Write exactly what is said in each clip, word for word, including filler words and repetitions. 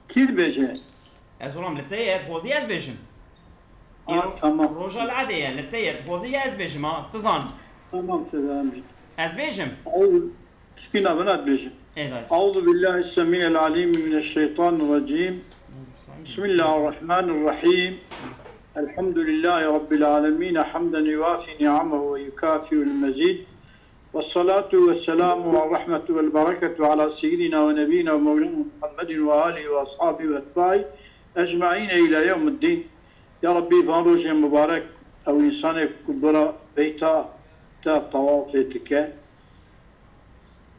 Kî dibêje? Ez olam li te ye, dixwazî ez bêjim. Ah, tamam. Roja li Edê ye, li te ye, dixwazî ya ez bêjim ha, tu zanî. Tamam, Seyda Emîn. Ez bêjim. Eûz, Tişkîna bina dibêje. Ê dayê. أعوذ بالله السميع العليم من الشيطان الرجيم. بسم الله الرحمن الرحيم. الحمد لله رب العالمين، حمدا يوافي نعمه ويكافئ المزيد. والصلاة والسلام والرحمة والبركة على سيدنا ونبينا ومولانا محمد وآله وأصحابه وأتباعه أجمعين إلى يوم الدين. Ya Rabbî, van rojên mubarek, ew însanê ku bira beyta te tawafê dike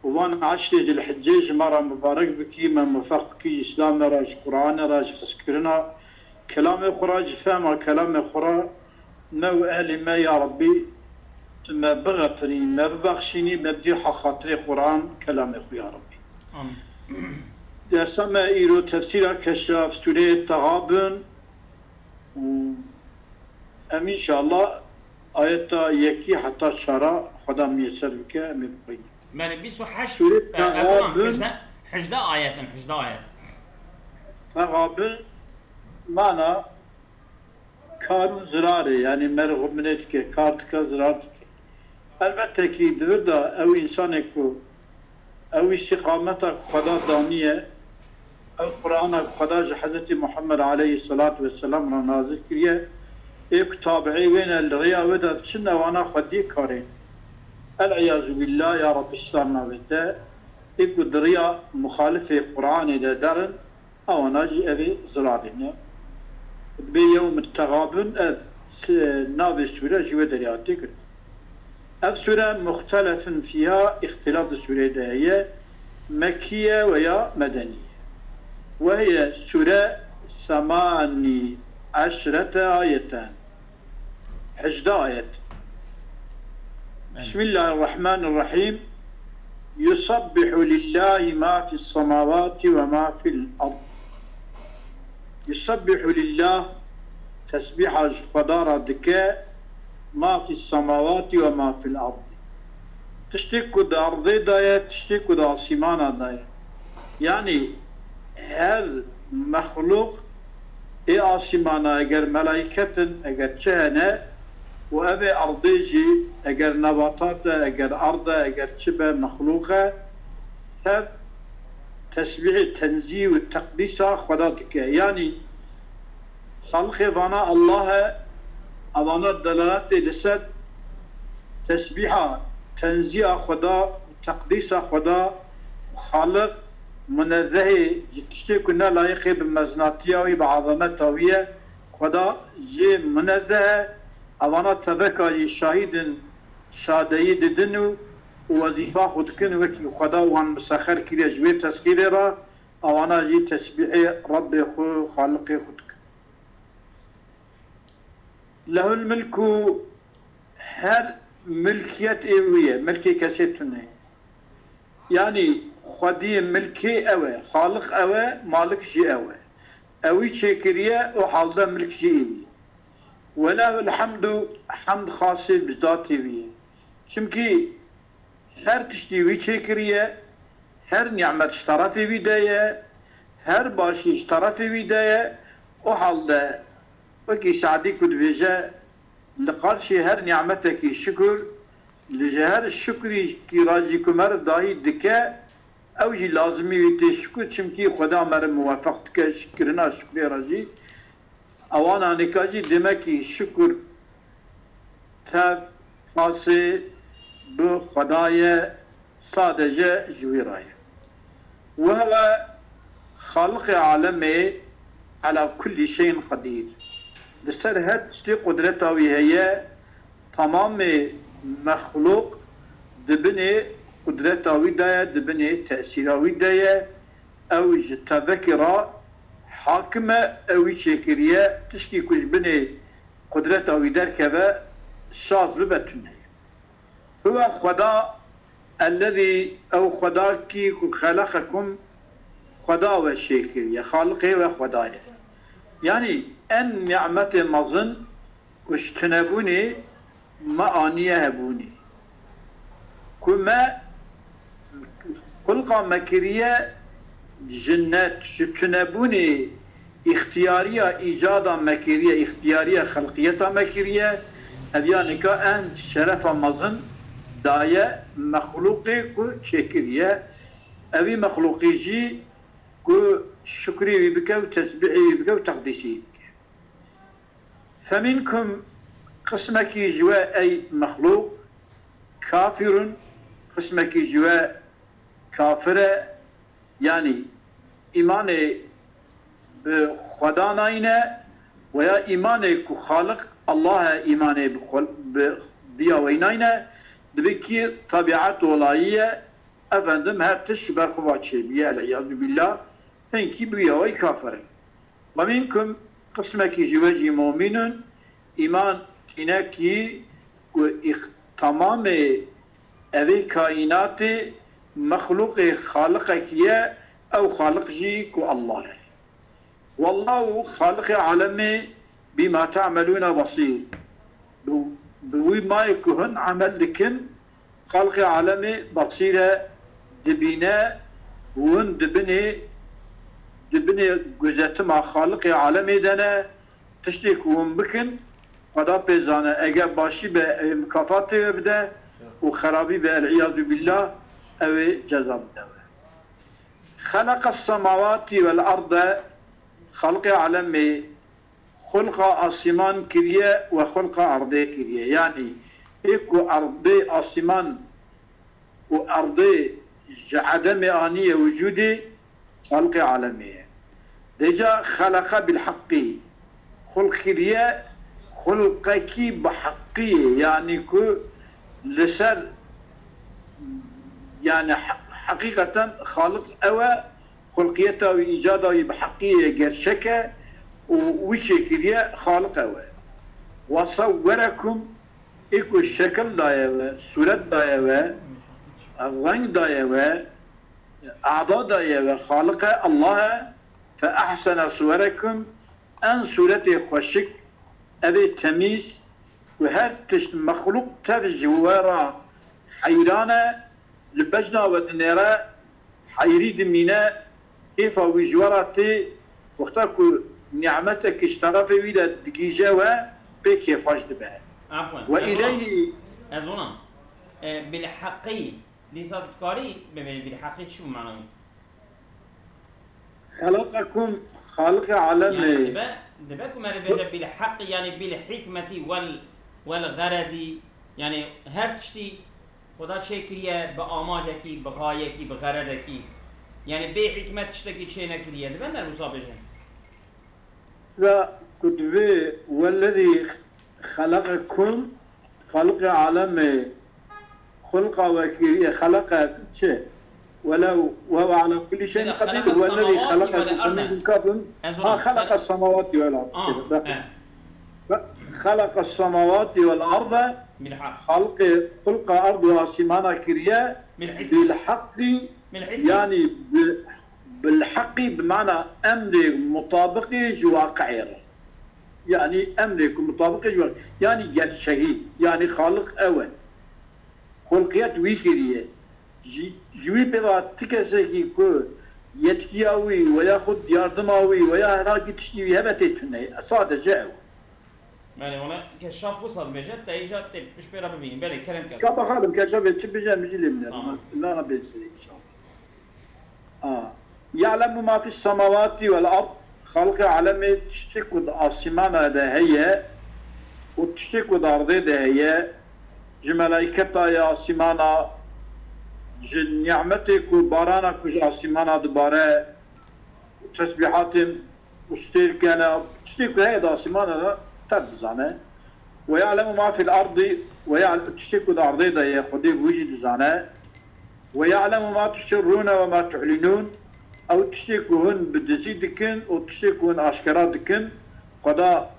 û van eşrê Zilhicê ji me re mubarek bikî, me mufeq bikî ji Îslamê re, ji Quranê re, ji hizkirina kelamê xwe re, ji fehma kelamê xwe re, me û ehlê me, ya Rabbî, tu me bixefirî, me bibexşînî, me bidî ha xatirê Quran, kelamê xwe, ya Rabbî. Amîn. Dersa me îro tefsîra Keşaf, sûreyê Texabun û em înşallah ayeta yekî heta çara Xweda miyeser bike, em ê bixwînin. Belê, bîst û heşt, Sûrê e, Texabun. Hejdeh, hejdeh ayet in, hejdeh ayet. Texabun mana kar û zirarê, yanî merixuminê dike, kar dike, zirar dike. Elbette kî di vir de ew însanê ku ew îstîqameta ku Xweda daniye, ew Qur'ana ku Xweda ji Hezretî Muhammed aleyhisselatu vesselam re nazil kiriye, ê ku tabi'ê wê ne, li rêya wê de diçin, ewana xwediyê karê ne. El-iyazu billah, ya Rabbî, star navê te, ê ku di riya muxalifê Qur'anê de derin, ewana jî ev ê zirarê ne. Dibê yewm Texabun, ev s-, navê sûre ji wê derê hatiye kirin. Ev sûre muxtelefin fîha, îxtilaf di sûreyê de heye, Mekkî ye we ya Medenî ye. Wehye sûre semanî eşrete ayeten. Hejdeh ayet. Belê. بسم الله الرحمن الرحيم. يسبح لله ما في السماوات وما في الأرض. يسبح لله, tesbîha ji Xweda re dike, ma fî semawatî we ma fîl erdî. Tiştê ku di erdê de ye, tiştê ku di asîmana de ye. Yanî her mexlûq ê asîmana, eger melayket in, eger çi hene û ev ê erdê jî, eger nebatat e, eger erd e, eger çi be mexlûq e, tev tesbîhê tenzî û teqdîsa Xweda dike. Yanî Xaliqê vana Allah e, evana delaletê li ser tesbîha, tenzîa Xweda û teqdîsa Xweda û Xaliq munezzehê ji tiştê ku ne layiqê bi meznatiya wî, bi azameta wî ye. Xweda jê munezzeh e, evana teveka jî şahîd in, şadeyî didin û, û wezîfa xwe dikin, wekî Xweda wan misexer kiriye ji wê tesxîrê re, ewana jî tesbîhê Rebbê xwe, Xaliqê xwe dikin. Lehul milku, her milkiyet ê wî ye, milkê kesê tune ye. Yanî xwediyê milkê ew e, Xaliq ew e, Malik jî ew e. Ewî çêkiriye, o halde milk jî ê wî ye. Welehul hemdu, hemd xasê bi zatê wî ye. Çimkî her tiştî wî çêkiriye, her nîmet ji terefê wî de ye, her başî ji terefê wî de ye. O halde wekî Se'dî ku dibêje, li qarşî her nîmetekî şikur, li ji her şikurîkî re jî ku meriv dahî dike, ew jî lazimî wî tê şikur, çimkî Xweda meriv muwefeq dike ji kirina şikurê re jî. Ewana nika jî demekî şikur tev xasê bi Xweda ye, sadece ji wî re ye. Wehwe Xaliqê alemê, ela kullî şeyin qedîr. Li ser her tiştê qudreta wî heye, temamê mexlûq di binê qudreta wî de ye, di binê tesîra wî de ye. Ew ji tevekê re hakim e, ew wî çêkiriye, tiştî ku ji binê qudreta wî derkeve, şaz bibe, tune ye. Huwe Xweda, ellezî, ew Xweda kî ku xeleqekum, Xweda we çêkiriye, Xaliqê we Xweda ye. Yanî en nîmetê mezin ku ji tunebûnê me aniye hebûnê. Ku me xulqa me kiriye, ji ne, ji tunebûnê îxtiyariya îcada me kiriye, îxtiyariya xelqiyeta me kiriye. Ev ya nika en şerefa mezin daye mexlûqê ku çêkiriye. Evî mexlûqî jî ku şukrî wî bike û tesbîhê wî bike û teqdîsî wî bike. Feminkum, qismekî ji we ey mexlûq, kafirun, qismekî ji we kafir e, yanî îmanê bi Xweda nayne, weya îmanê ku Xaliq Allah e, îmanê bi xwe, bi diya wey nayne, dibê kî tebiat olayî ye, efendim her tişt ji ber xwe va çêbûye, el-îyazû bîllah, hinkî bûye wey kafir e. Ve minkum, qismekî ji we jî mu'minun, îman tîne kî ku îx-, temamê evê kaînatê mexlûqê xaliqekî ye, ew xaliq jî ku Allah e. Wallahu xaliqê alemê bîma te'melûne besîr. Bi, bi wî mayê ku hûn emel dikin, Xalqê alemê basîr e, dibîne, hûn di binê, di binê guzetima Xaliqê alemê de ne, tiştê ku hûn bikin, Xweda pê zane, eger başî be, ew ê mikafatê we bide û xerabî be, el-îyazû bîllah, ew ê ceza bide we. Xeleqes semawatî vel arde, Xalqê alemê xulqa asîman kiriye we xulqa erdê kiriye. Yanî ê ku erdê, asîman û erdê ji edemê aniye wicûdê, xelqê alemê ye. Dêca xeleqe bil heqî, xulq kiriye, xulqekî bi heqî ye. Yanî ku li ser, yanî he-, heqîqeten xaliq ew e, xulqiyeta wî, îcada wî bi heqî ye, gerçek e û wî çêkiriye, Xaliq ew e. Wa sewwerekum, ê ku şekil daye we, sûret daye we, reng daye we, a'da daye we, Xaliq e, Allah e. Fe ehsene suwerekum, en sûretê xweşik, ev ê temîz, ku her tişt mexlûq tev ji we re heyran e, li bejna we dinêre, heyrî dimîne, kêfa wî ji we re tê, wexta ku nîmetekî ji terefê wî de digihîje we, pê kêfxweş dibe. Afwan, We ez ona, îleyhî ez ona. E, bilheqî, dîsa tu dikarî bibêjî bilheqî çi bû mana wî? Xeleqekum, Xaliqê alemê. Yani dibe, dibe ku me dibêje bil heqî, yani bil hikmetî wel, wel xeredî, yani her tiştî Xweda çêkiriye bi amacekî, bi xayekî, bi xeredekî. Yani bê hikmet tiştekî çê nekiriye. Dibe me wisa bêje? Ve ku divê wellezî xeleqekum, Xaliqê alemê xulqa we kiriye, xeleqe çi? Welew, we ve ala kulli şeyin Ela, qadir, xeleqe wellezî semawati xeleqekum, vel arde. Feminkum kafirun. Ez Ha, ona, xeleqe xele- semawati vel ard. Ah, Çi, bak. eh. Fe-, xeleqe semawati vel arde. Bil haq. Xalqê, xulqa erd û asîmana kiriye. Bil hikmet. Bil haqqi. Bil hikmet. Yani bi, bil haqqi bi mana emrê mutabiqê ji waqi'ê re. Yani emrê ku mutabiqê ji wa-, yani gerçeği, yani Xaliq ew e. Xulqiyet wî kiriye. Ji, ji wî pê ve ti kesekî ku yetkiya wî we ya xwe yardima wî we ya herhangi tiştî wî hebe tê tune ye. Sadece ew. Belê, wala Keşaf wisa dibêje, te îca tê pişt pê re bibînin. Belê, kerem ker. Ka bexalim Keşafê çi bije, min jî lê bine. Tamam. Nana bên serê inşallah. A. Ya'lemu ma fis semawati vel ard, Xalqê alemê tiştê ku di asîmana de heye û tiştê ku di erdê de heye, ji melaîketa ye asîmana, ji nîmetê ku barana ku ji asîmana dibare, û tesbîhatên û stêrkene, tiştê ku heye di asîmana de te dizane. Ve ya'lemu ma fil ardi, ve ya'le-, tiştê ku di erdê de ye, Xwedê wî jî dizane. Ve ya'lemu ma tusirrûne ve ma tu'linûn, ew tiştê ku hûn bi dizî dikin û tiştê ku hûn aşkera dikin, Xweda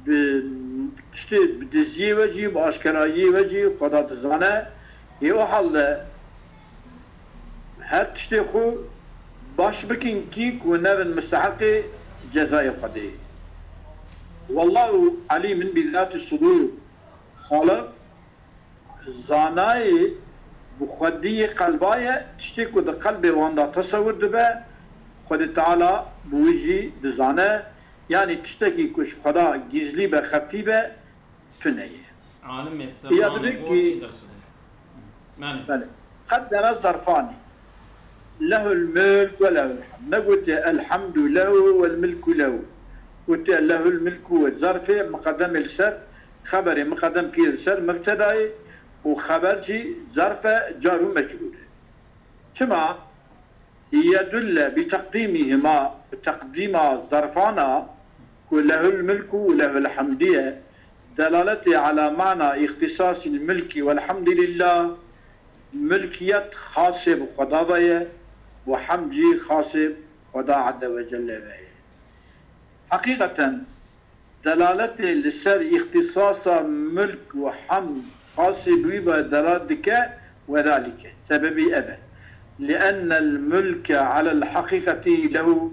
bi tiştê, bi diziyê we jî, bi aşkerayiyê we jî Xweda dizane. Ê o hal de her tiştê xwe baş bikin kî ku nebin misteheqê cezayê Xwedê. Wallahu alimun bi zati sudur. Xaliq zanayê bi xwediyê qelba ye, tiştê ku di qelbê wan de tesewir dibe, Xwedê Teala bi wî jî dizane, yanî tiştekî ku ji Xweda gizlî be, xefî be, tune ye. Alimê Ya Semanê dibe Gorî ki dest Belê. Qeddere Zerfanî. Lehul mulk ve lehul hamd. Negotiye elhamdu lehu vel milku lehu. Gotiye lehul milku ve zerfê miqedemê li ser, xeberê miqedem kiriye li ser mebtedayê û xeber jî zerfe car û mecrûr e. Çima? Yedulle bi teqdîmîhima, bi teqdîma zerfana ku lehul milku û lehul hamdiye, delaletê ala mana îxtisasîl milkî welhamdulillah, milkiyet xasê bi Xweda ve ye û hemd jî xasê bi Xweda Azze ve Celle ve ye. Heqîqeten, delaletê li ser îxtisasa milk û hemd xasê bi wî ve delalet dike, wedalike. Sebebî ev e. Liennel mulke alel heqîqetî lehu.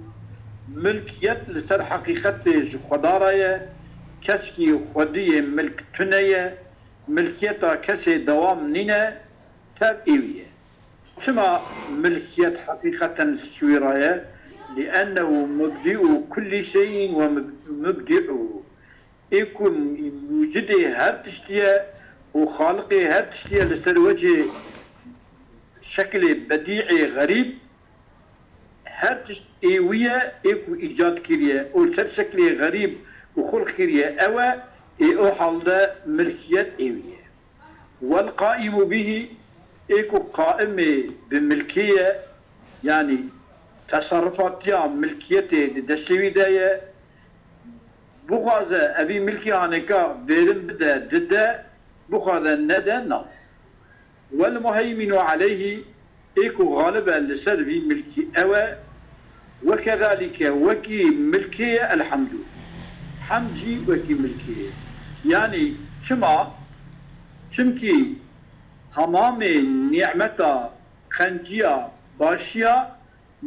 Milkiyet li ser heqîqetê ji Xweda re ye. Keskî xwediyê milk tune ye. Milkiyeta kesê dewam nîne, tev ê wî ye. Çima milkiyet heqîqeten li wî re ye? Liennehu mubdi'u kullî şeyîn ve mub-, mubdi'uhu. Ê ku mucidê her tiştî ye û xaliqê her tiştî ye, li ser wecê şekilê bedî'ê xerîb, her tişt ê wî ye, ê ku îcad kiriye û li ser şekilê xerîb û xulq kiriye ew e, ê o halde milkiyet ê wî ye. Wel qaimu bihî, ê ku qaimê bi milkê ye, yanî teserrufatiya milkiyetê di destê wî de ye, bixwaze evî milkê hanêka vêrin bide, dide, bixwaze nede, na. Wel muheyminu aleyhî, ê ku xalib e li ser vî milkî ew e, wekezalîke, wekî milkê ye elhemdû. Hemd jî wekî milkê ye. Yanî çima? Çimkî temamê nîmeta, qenciya, başiya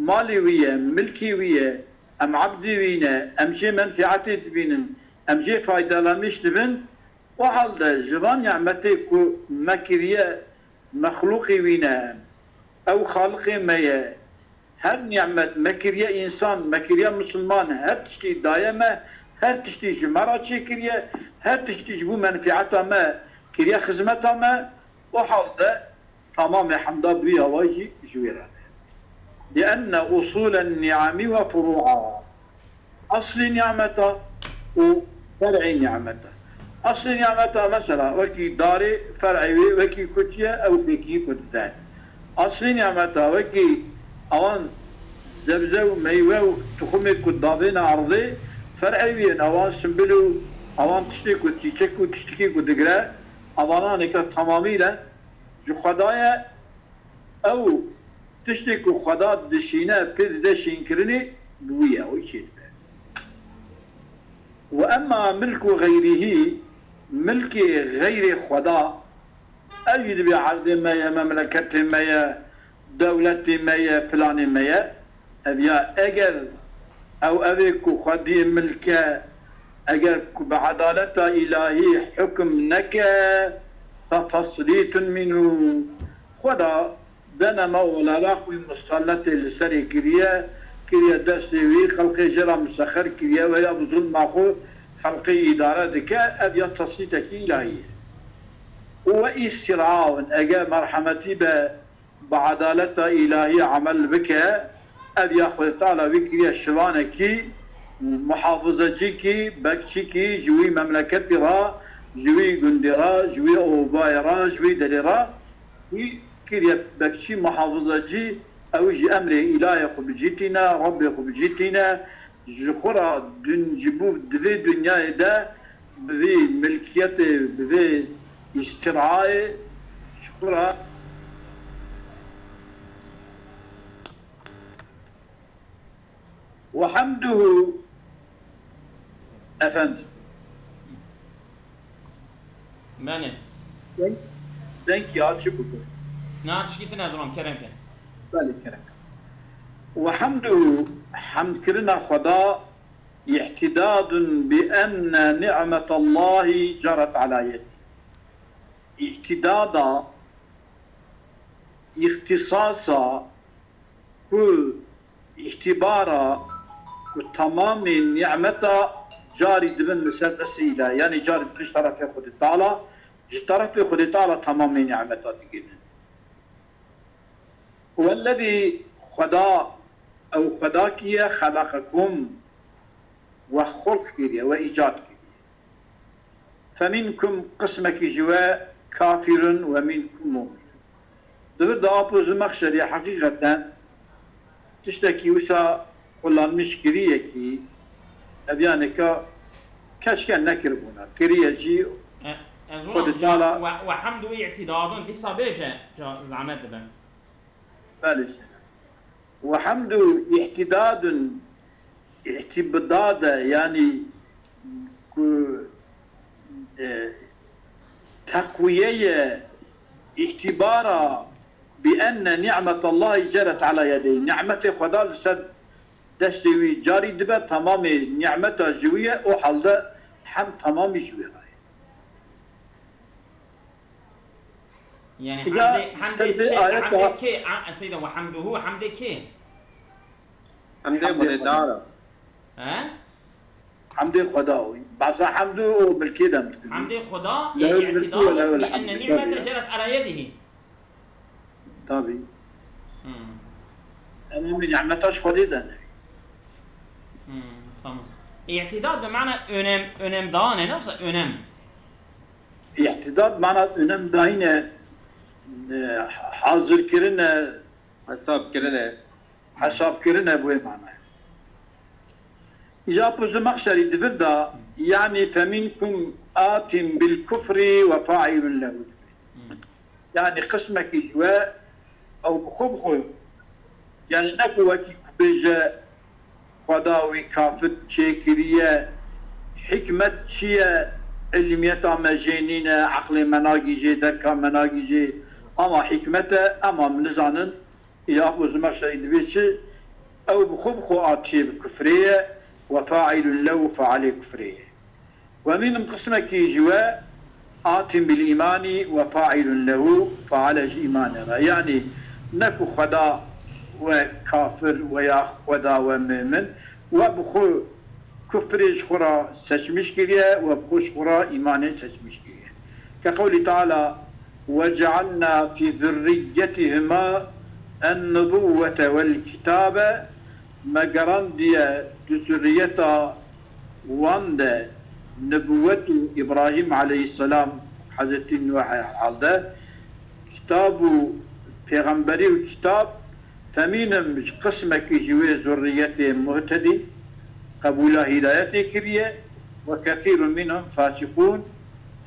malê wî ye, milkê wî ye, em ebdê wî ne, em jê menfîetê dibînin, em jê faydelanîş dibin, O halde ji van nîmetê ku me kiriye, mexlûqê wî ne, ew xaliqê me ye. Her nîmet me kiriye însan, me kiriye misilman, her tiştî daye me, her tiştî ji me re çêkiriye, her tiştî ji bo menfîeta me kiriye xizmeta me, o halde tamamê hemda bi wî awayî jî ji wê re ne. Lienne usûlen nîamî ve furû'a. Eslî nîmeta û fer'î nîmeta. Eslî nîmeta mesela wekî darê fer'ê wê wekî ku çi ye, ew pêkî ku dide. Eslî nîmeta wekî awan zebze û meywe û tuxumê ku davêne erdê, fer'ê wî yên awan simbil û awan tiştê ku çîçek û tiştikî ku digire, avananeke tamamî ne ji Xweda ye. Ew tiştê ku Xweda dişîne, pê dide şînkirinê, bi wî ye, ew çêdibe. Ve emma milku xeyrihî, milkê xeyrê Xweda, ev jî dibê erdê me ye, memleketê me ye, dewletê me ye, filanê me ye. Ev ya eger ew evê ku xwediyê milk e, eger ku bi edaleta îlahî hukm neke, fe teslîtun minhu. Xweda denema û lala xwe musalletê li serê kiriye, kiriye destê wî, xelqê jê re misexer kiriye, wê ya bi zulma xwe xelqê îdare dike, ev ya teslîtekî îlahî ye. Û we îstir'awin, eger merhemetî be, bi edaleta îlahî emel bike, ev ya Xwedê Teala wî kiriye şivanekî, muhafizecîkî, bekçîkî ji wî memleketî re, ji wî gundê re, ji wî obayê re, ji wî derê re, wî kiriye bekçî, muhafizecî, ew ji emrê îlahê xwe bi cî tîne, Rebbê xwe bi cî tîne, ji xwe re dun-, ji bo di vê dinyayê de bi vî milkiyetê, bi vî îstirayê ji xwe re. Ve hemduhu, efendim. Menê. Deng, deng ya çi bû? Na, tişkî tune zilam, kerem ke. Belê, kerem ke. Ve hemduhu, hemdkirina Xweda, îhtidadun bi enne ni'metallahi ceret ala yedî. Îhtidada, îxtisasa ku îtîbara ku temamê nîmeta carî dibin li ser destê îlahî, yanî carî dibin ji terefê Xwedê Teala, ji terefê Xwedê Teala temamê nîmeta digihînin. Wellezî, Xweda, ew Xweda kî ye, xeleqekum, we xulq kiriye, we îcad kiriye. Femînkum, qismekî ji we kafir in, we mînkum mu'min. Di vir de Apo Zimexşerî heqîqeten tiştekî wisa kullanmiş kiriye kî ev yaneka keşke nekiribûna. Kiriye jî. E, ez Xwedê Teala we, we hemd û îtîdadun dîsa bêje ca-, zehmet dibe. Belê, sene. Ve hemdu îhtidadun, îhtibdade, yanî ku, e, teqwiyeye, îhtibara bi enne ni'metallahi ceret ala yedeyhi. Ni'metê Xweda li ser destê wî carî dibe, tamamê ni'meta ji wî ye, o halde hem tamamî ji wê re ye. Yani Ya, hemdê, hemdê ser çi, ayet hemdê daha kê? A, Seyda, ve hemduhu, hemdê kê? Hemdê Hemdê Xwedê Xwedê. Teala. He? Hemdê Xweda wî. Basa hemdu û milkê dem dikin. Hemdê Xweda, Lehul yani mulku ve îtidal lehul bi hamdu. Enne Tabii ni'mete ya. Ceret ala yedihi. Tabii. Hmm. Tamamê nimeta ji Xwedê de ne. Hmm, tamam. İtidal bi mana önem, önem daha ne? Nasıl önem? Îhtidad mana önem dayine, e, hazir kirine, Hesab kirine. Hesab kirine bu mana. Ya bu Zemaxşerî di vir de, yani feminkum atin bil kufri ve failun lehu. Hmm. Yani qismekî ji we ew bi xwe bi xwe. Yani ne ku wekî ku bêje Xweda wî kafir çêkiriye, hikmet çi ye? Ilmiyeta me jê nîne, eqlê me nagîjê, derka me nagîjê. Ama hikmet e, ama min nizanin, ya bu Zemaxşerî dibê çi? Ew bi xwe bi xwe atiye bi kufrê ye, ve failun lehu failê kufrê ye. Ve mînim qismekî ji we atin bil îmanî ve failun lehu faile ji îmanê re. Yanî ne ku Xweda we kafir we ya Xweda we mu'min, we bi xwe kufrê ji xwe re seçmiş kiriye, we bi xwe ji xwe re îmanê seçmiş kiriye. Ke qewlî Teala, "Ve cealna fî zurriyetihima en-nubuwwete vel kitabe", me gerandiye di zurriyeta wan de nibûwet û Îbrahîm aleyhisselam, Hezretî Nuh halde, kitab û pêxemberî û kitab, femînim ji qismekî ji wê zurriyetê muhtedî, qebûla hîdayetê kiriye, ve kesîrun minhum fasîqûn,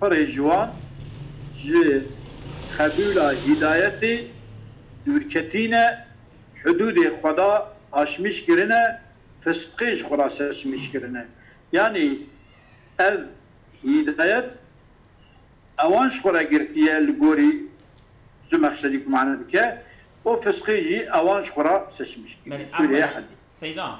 pirê ji wan ji qebûla hîdayetê dûrketîne, hudûdê Xweda aşmîş kirine, fisqê ji xwe re seçmîş kirine. Yanî ev hîdayet ewan ji xwe re girtiye li gorî Zumexşerî ku mane dike, o fisqê jî ewan ji xwe re seçmîş kiriye. Belê, Sûreye Ehmed, Hedî. Seyda,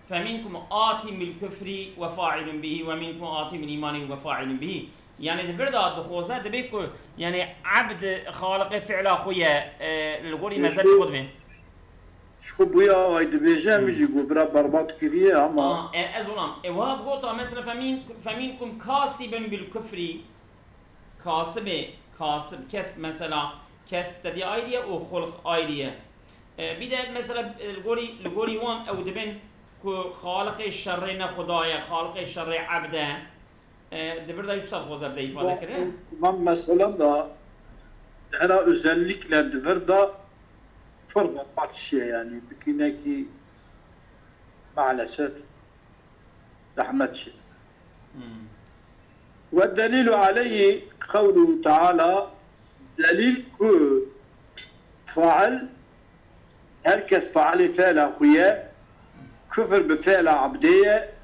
feminkum atin bil kufri ve failun bihi ve minkum atin bil imani ve failun bihi. Yani di vir de dixwaze dibê ku yani ebd xaliqê fi'la xwe ye, e, li gorî mezhebê xwe dibê. Ji xwe bûya ay dibêje, min jî got, bira berbat kiriye, ama Aa, e, ez olam. E, wiha bigota, mesela, femin-, feminkum kasibun bil kufri. Kasibê, kasib, kesb, mesela, kesb tedî ayrı ye û xulq ayrı ye. E, bir de, mesela, e, li gorî, li gorî wan ew dibin ku xaliqê şerrê ne Xuda ye, xaliqê şerrê ebd e. E, di vir de wisa dixwaze bide îfade kirin. Van, van meselan da hera özellikle di vir de pir berbat çiye, yani bikinekî maalesef zehmet çi. Hmm. Ve delilu aleyhi qewluhu teala, delîl ku fail Her kes fealê fi'la xwe ye, kufr bi fi'la ebdê ye,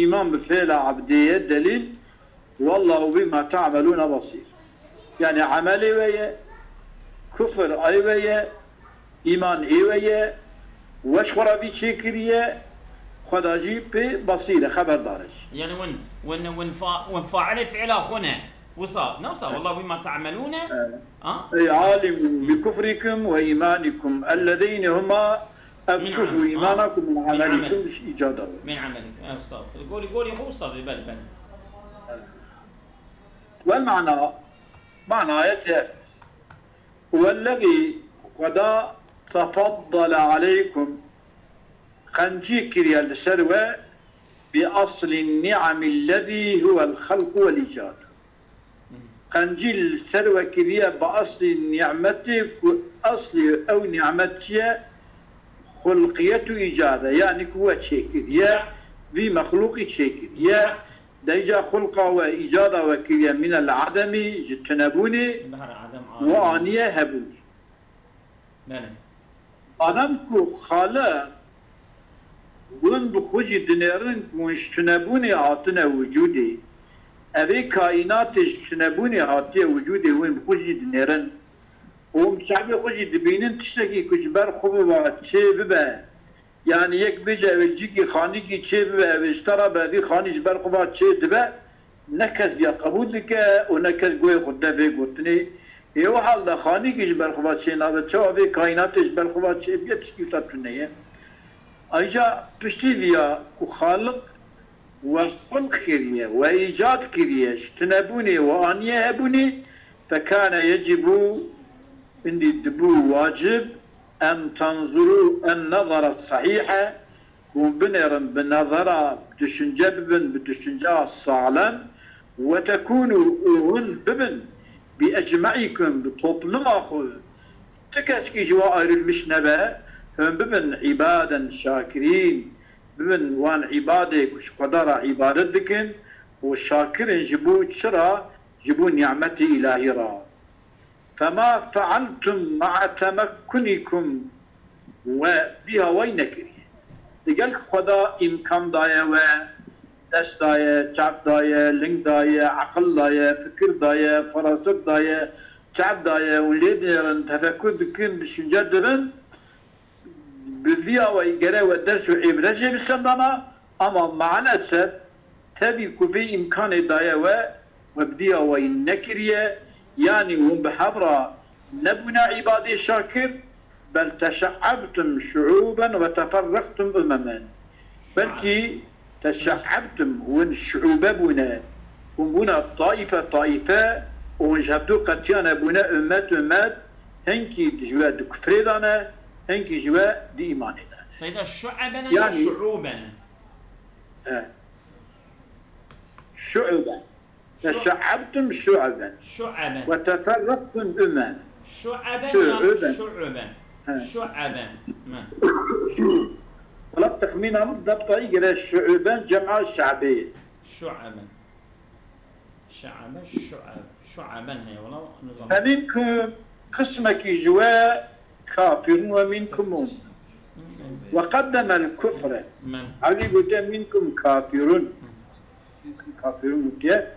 îman bi fi'la ebdê ye, delîl, "Wallahu bima ta'melûne basîr." Yani emelê we ye, kufr ay we ye, îman ê we ye, we ji xwe re vî çêkiriye, Xweda jî pê basîr e, xeberdar e jî. Yani win, win, win fa-, win failê fi'la xwe ne. Wisa, ne wisa, "Wallahu bima ta'melûne." Evet. Ha? Ey alimun bi kufrikum ve imanikum ellezîne huma Ev kufr û îmana ku min emelikum ji îcada min. Min emelikum. Ev saf. Li gorî, gorî xwe saf, belê, belê. Wel mana, manaya tê ev. Wellezî Xweda tefaddale aleykum, qencî kiriye li ser we bi aslî ni'emî lezî huwel xelqu wel îcad. Qencî li ser we kiriye bi aslî nîmetê ku aslî ew nîmet çi ye? Xulqiyet û îcad e. Yanî ku we çêkiriye, vî mexlûqî çêkiriye. Deyca xulqa we, îcada we kiriye mînel edemî, ji tunebûnê, we aniye hebûnê. Madem ku Xaliq hûn bi xwe jî dinêrin ku hûn ji tunebûnê hatine wicûdê, evê kaînatê ji tunebûnê hatiye wicûdê, hûn bi xwe jî dinêrin û hûn bi çavê xwe jî dibînin tiştekî ku ji ber xwe ve çê bibe. Yanî yek bêje ew ê cîkî xanîkî çê bibe, ew ê ji te re be, vî xanî ji ber xwe ve çê dibe, ne kes ya qebûl dike û ne kes guhê xwe dide vê gotinê. Ê wiha li de xanîkî ji ber xwe ve çê nabe, çawa vê kaînatê ji ber xwe ve çê biye, tiştî wisa tune ye. Ayrıca piştî viya ku Xaliq we xulq kiriye, we îcad kiriye, ji tunebûnê we aniye hebûnê, fekane yecibû, hindî dibû wacib, en tenzuru en nezara sehîhe, hûn binêrin bi nezera, bi düşünce bibin, bi düşünceya salem, we tekûnû, û hûn bibin, bi ecmaikum, bi topluma xwe, ti kesekî ji we ayrılmış nebe, hûn bibin îbaden şakirîn, bibin wan îbadê ku ji Xweda re îbadet dikin û şakir in ji bo çi re? Ji bo nîmetê îlahî re. Fema fealtum ma'a temekkunikum, we vî awayî nekiriye. Digel ku Xweda îmkan daye we, dest daye, çav daye, ling daye, aqil daye, fikir daye, feraset daye, çav daye û lê dinêrin, tefekur dikin, düşünce dibin, bi vî awayî gere we ders û îbre jê bisendana, ama maalesef tevî ku vê îmkanê daye we, we bi vî awayî nekiriye, yanî hûn bi hev re nebûne îbadê şakir, bel teşe'ebtum şu'uben ve teferreqtum umemen. Belkî teşe'ebtum, hûn şu'ube bûne, hûn bûne taife taife, û hûn ji hevdu qetiyane bûne ummet ummet, hinkî ji we di kufrê de ne, hinkî ji we di îmanê de ne. Seyda, şu'eben e ya şu'uben? E. Şu'uben. Teşe'ebtum şu'uben. Şu'eben. Ve teferraktum umen. Şu'eben ya şu'uben? Şu'uben. He. Şu'eben. Me. Wala texmîna min debtayî gere şu'uben cema şe'bê. Şu'eben. Şe'eben, şu'eb-, şu'eben heye, wala nizam. Feminkum, qismekî ji we kafirun ve minkum. Ve qaddemel kufre. Men. Evlî gote minkum kafirun. Minkum kafirun gotiye.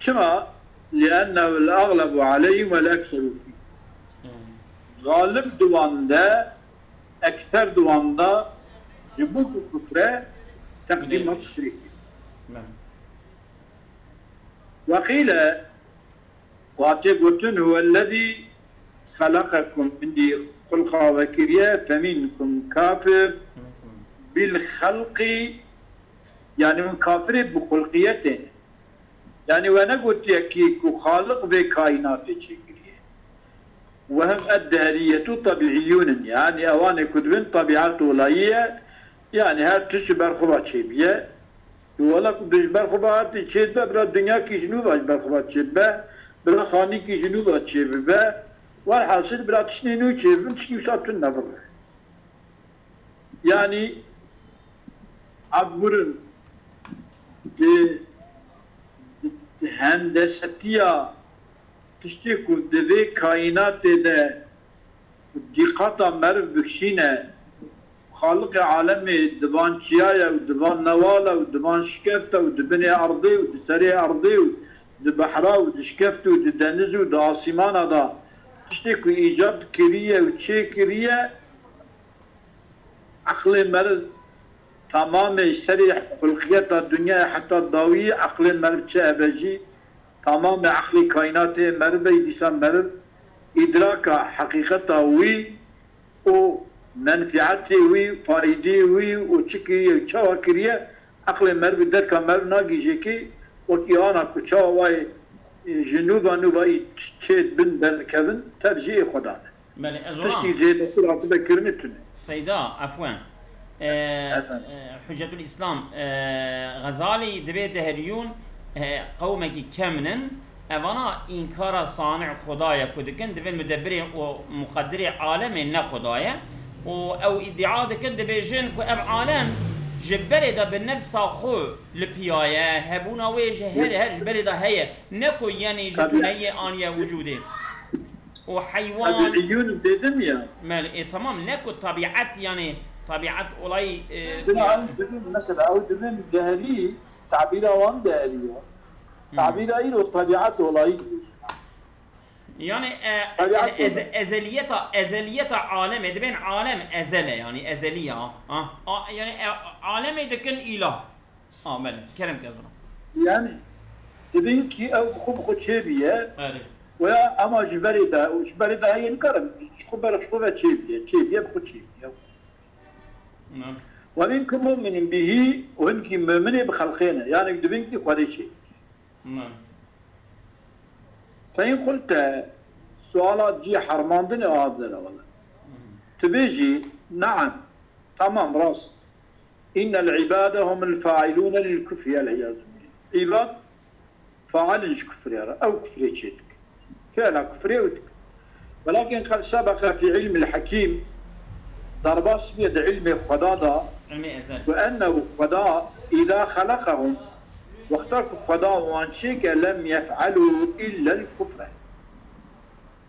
Çima? Li'ennehu el-aglebu aleyhim ve el-ekseru fî. Hmm. Galib di wan de, ekser di wan de, ji bo ku kufre, teqdîma kufrê kir. Men. Ve qîle, hatiye gotin, huvellezî xeleqekum, hindî xulqa we kiriye, feminkum kafir, bil xelqî, yanî hûn kafirê bi xulqiyetê ne. Yanî we negotiye kî ku Xaliq vê kaînatê çêkiriye. Wehim ed-dehriyetu tabi'iyyun in. Yanî ewanê ku dibin tabiat olayî ye. Yanî her tişt ji ber xwe ve çêbiye. Wala ku ji ber xwe ve her tişt çêdibe, bira dinyakî ji nû ve ji ber xwe ve çêdibe. Bira xanîkî ji nû ve çêbibe. Welhasil bira tiştê nû çêbibin, tiştî wisa tune vir. Yanî, ev gurin di, di, di hendesetiya tiştê ku di vê kaînatê de dîqata meriv bikişîne, Xaliqê alemê di van çiyaya û di van newala û di van şikefta û di binê erdê û di serê erdê û di behra û di şikeft û di deniz û di asîmana de tiştê ku îcad kiriye û çêkiriye, Eqlê meriv tamamê serê xulqiyeta dinyayê heta dawî, eqlê meriv çi hebe jî, tamamê eqlê kaînatê meriv e, dîsa meriv îdraka heqîqeta wî û Menfîetê wî, faydê wî û çi kiriye û çawa kiriye, eqlê merivî derka meriv nagihîje kî, wekî ana ku çawa wayê, e, ji nûva nûva î çê bin derdikevin, tev jî ê Xwedan e. Belê, ez Tiştî zêdetir hatibe kirinê tune. Seyda, efwen. E, Efendim. e, Hüccetül İslam, e, Xezalî divê deheriyûn, e, qewmekî kemnin, evana înkara sani Xwedaya ku dikin, divê mudebbirê û muqeddirê alemê ne Xweda ye. Û ew îdia dikin, dibêjin ku ev alem ji berê de bi nefsa xwe li piya ye, hebûna wê ji her, her ji berê de heye. Ne ku yenî ji Tabii. tuneyê aniye wicûdê. Û heywan Tabiiyûn dedim ya. Mel, e, tamam, ne ku tabiat, yani tabiat olayı, e, Mesela ya. ew dibin, mesela ew dibin deherî, tabîra wan deherî ya. Hmm. Tabîra îro tabiat olayı diyor. Yani, e, Tabiat yani eze-, olayı. ezeliyeta, ezeliyeta alem, e, dibên alem ezele, yani ezeli ya. Ha? A, yani, e, alem e dikin ilah. Ha, belê, kerem ke zana. Yani, dibin ki ew bi xwe bi xwe çêbiye. Belê. Veya ama ji berê de, ji berê de heye nikarim, ji xwe ber xwe ve çêbiye, çêbiye bi xwe çêbiye. Belê. Ve minkum mu'minun bihi, û hinkî mu'minê bi xelqê ne. Yani, dibin ki Xwedê çêbiye. Belê. Fe in qulte, suala cî hermandinê a zera wele. Hmm. Tu bêjî, naam, tamam, rast. Innel ibade humul failune lil kufri, el iyazu billah. Îbad failin ji kufrê re. Ew kufrê çê dikin. Fiila kufrê ew dikin. Welakin qed sebeqe fî ilmil hekîm, derbas bûye di ilmê Xweda de, Ilmê ezel. Ve ennehu Xweda îza xelekahum, wexta ku Xweda wan çêke, lem yef'elû illel kufre.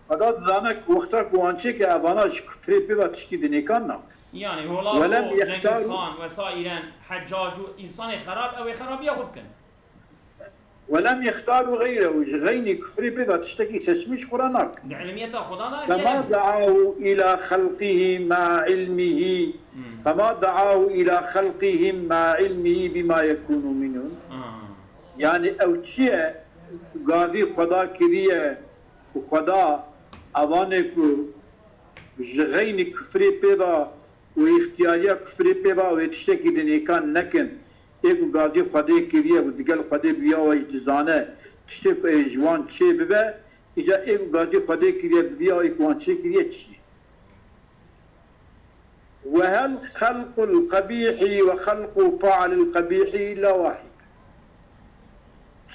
Xweda dizane ku wexta ku wan çêke, evana ji kufrê pê ve tiştî di nêkan nakin. Yani, Hola Welem û yextar- Cengiz Xan ve sairen, Heccac û insanê xerab, ew ê xerabiya xwe bikin. Welem yextaru xeyrehu, ji xeynî kufrê pê ve tiştekî seçmî ji xwe re nakin. Di ilmiyeta Xweda de Kema diye. Da'ahu ila xelqihi ma ilmihi. Hmm. Kema da'ahu ila xelqihi ma ilmihi bima yekunu minhum. Ha. Yani ew çi ye? Gavî Xweda kiriye ku Xweda evanê ku ji xeynî kufrê pê ve û îxtiyariya kufrê pê ve û ê tiştekî di nêkan nekin. Ê ku gazî Xwedê kiriye û digel Xwedê bi ya we jî dizane, tiştê ku ê ji wan çê bibe, îca ê ku gazî Xwedê kiriye bi vî ya ê ku wan çê kiriye çi ye? Ve hel xelqul qebîhî ve xelqu failil qebîhî illa wahîd.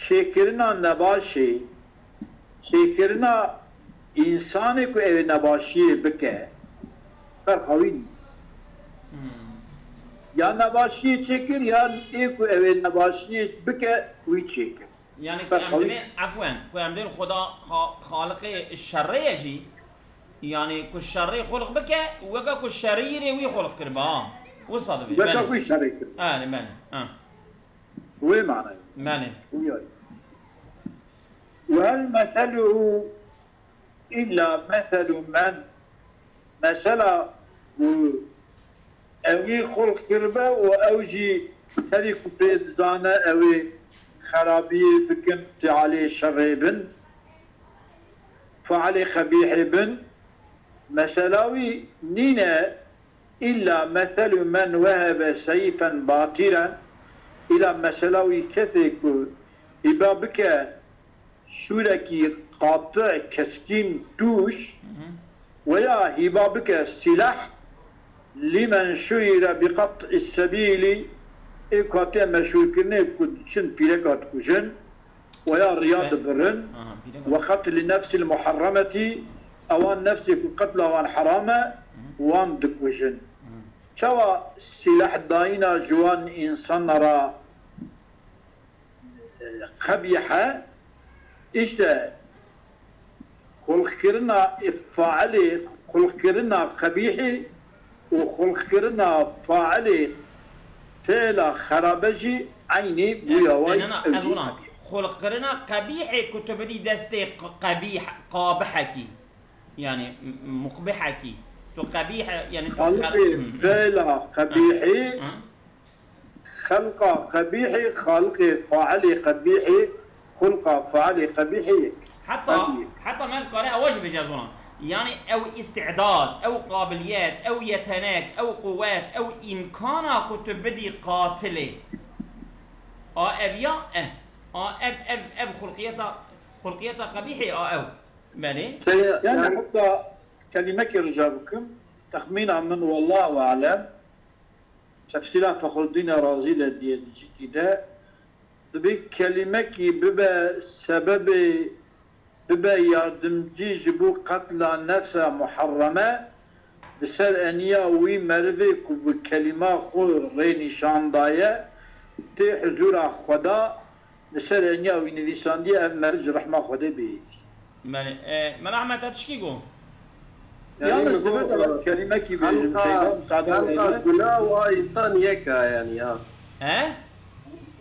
Çêkirina nebaşê, çêkirina însanê ku ew ê nebaşiyê bike, ferqa wî nîne. Hmm. Ya nebaşiyê çêkir, ya ê ku ew ê nebaşiyê bike, wî çêkir. Yani ku Ferqa em wî dibên, nîne. Efwen, ku em dibên Xweda xa-, xaliqê şerê ye jî, yani ku şerê xulq bike, weke ku şerîrê wî xulq kiribe, ha. Wisa dibê, Weke belê. Ku şerê kiribe. Belê, belê, ha. Wê manayê. Belê. Wî ya. Ve hel meseluhu illa meselu men. Mesela ku ewî xulq kiribe û ew jî herî ku pê dizane ew ê xerabiyê bikin, fialê şerê bin, fialê xebîhê bin, mesela wî nîne. Îlla meselu men wehebe seyfen batiren, îlla mesela wî kesê ku hîba bike şûrekî qati, keskîn, tûş, Hı hı. weya hîba bike sîleh, lîmen şuhîre bi qet'î sebîlî, ê ku hatiye meşhûrkirinê ku diçin pîreka dikujin, Weya riya Be- dibirin. Aha, pîrek Ve qetlî nefsil muharremetî, ewan nefsê ku qetla wan heram e, wan dikujin. Çawa sîleh dayîna ji wan însanara, e, qebîh e? Îşte, Xulqkirina failê, xulqkirina qebîhî û xulqkirina failê fiila xerabe jî eynî bûya wayî. Na, na, ew ez jî wina. Qebîh. Xulqkirina qebîhê ku tu bidî destê q-, qebîh, qabihekî. Yani, m-, muqbihekî. Tu qebîh, yani, tu Xaliqê xer-, hmm. Fiila qebîhî. Hı. Xelqa qebîhî, xaliqê failê qebîhî, xulqa failê qebîhî yek. Heta, Qebîh. Heta me dikare ewa jî bêje zona. Yani ew îstîdad, ew qabiliyet, ew yetenek, ew quwet, ew îmkana ku tu bidî qatilê. A ev ya e. A ev, ev, ev xulqiyeta, xulqiyeta qebîhê a ew. Belê. Seye, Yani yani, heta kelimekê rica bikim, texmîna min, wallahu alem, tefsîra Fexruddîn Razî de diye di cîkî de, dibê kelimekî bibe sebebê, bibe yardimcî ji bo qetla nefsa muherreme, di ser eniya wî merivê ku bi kelîma xwe rê nîşan daye, tê huzûra Xweda, li ser eniya wî nivîsandiye, ev meriv ji rehma Xwedê bihêtî. Belê. E, Mela Ehmed, te tişkî got? Yani Yalnız min got, dibê de e, kelimekî bêjim, xelqa, Seyda, müsaade xelqa eyle. Günah û a insan yek e yani ya. He?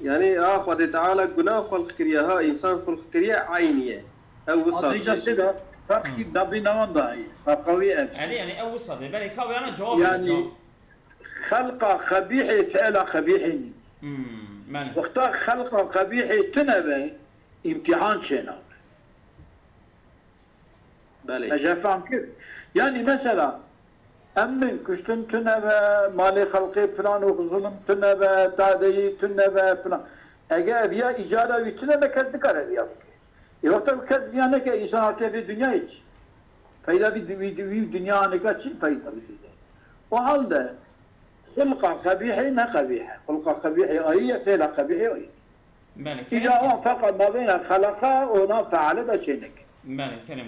Yani ha Xwedê Teala günah xulq kiriye, ha insan xulq kiriye, aynî ye. Ew wisa Ayrıca dibêje. Seyda, ferqî Hmm. dabî newan da heye. Ferqa wî ev. Elê, yani ew wisa dê. Belê, ka weyana cevap Yani, bide, cevap. Xelqa qebîhê, fiila qebîhê nî. Hmm, belê. Wexta xelqa qebîhê tune be, îmtîhan çênabe. Belê. Me jê fehm kir. Yanî mesela, em min kuştin tune be, malê xelqê filan û zulm tune be, tadeyî tune be filan. Ege ev ya îcada wî tune be, kes nikare ev ya bike. Ê wexta kes viya neke, însan hatiye vê dinyayê çi? Feyda vî, vî, vî dinya neke çi feyda vî de? O halde xulqa qebîhê ne qebîh e. Xulqa qebîhê ayî ye, fêla qebîhê ayî. Belê, Îca kerem. Wan ferqa mabeyna xelaqa û na feale de çêneke. Belê, kerem.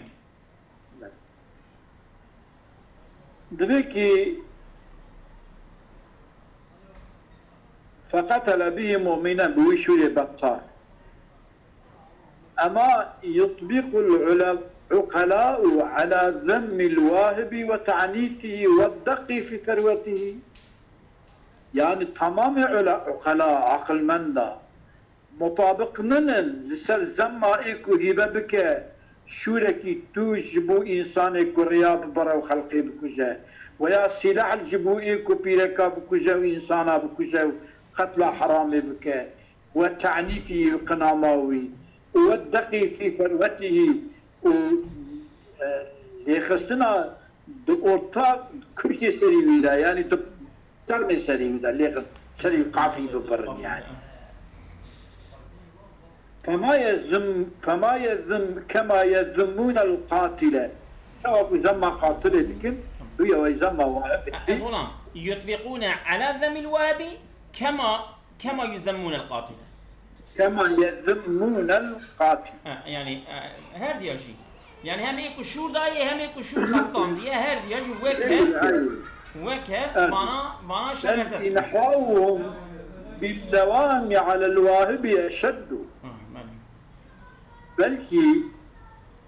Divê ki feqetele bihi mu'minen, bi wî şûrê bextar. Ema yutbiqul ule-, uqela'u ala zemmil wahibi ve ta'nîsihi ve deqi fi serwetihi. Yani tamamê ule-, uqela, aqilmenda, mutabiq ninin li ser zemma ê ku hîbe bike şûrekî tûj ji bo însanê ku riya bibire û xelqê bikuje, weya sîlah ji bo ê ku pîreka bikuje û însana bikuje û qetla heramê bike, we te'nîfî û qinama wî, û we deqî fî ferwetihî û, e, lêxistina di orta kurkê serî wî de, yanî di termê serî wî de lêxin, serî qafî bibirin yani. Fema yezim, fema yezim, kema yezimûnel qatile. Çawa ku zemma qatilê dikin, duya wey zemma wahibi dikin. Ezolan, yutbiqûne ala zemil wahibi, kema, kema yuzemmûnel qatile. Kema yezimûnel qatile. Ha, yani, e, her diya jî. Yani hem ê ku şûr dayê, hem ê ku şûr xebtandiye, her diya jî weke, Eyni, eyni. weke, Evet. bana, bana Bel şemezet. inhauhum bil lewami alel wahibi eşeddu. Ha, belê. Belkî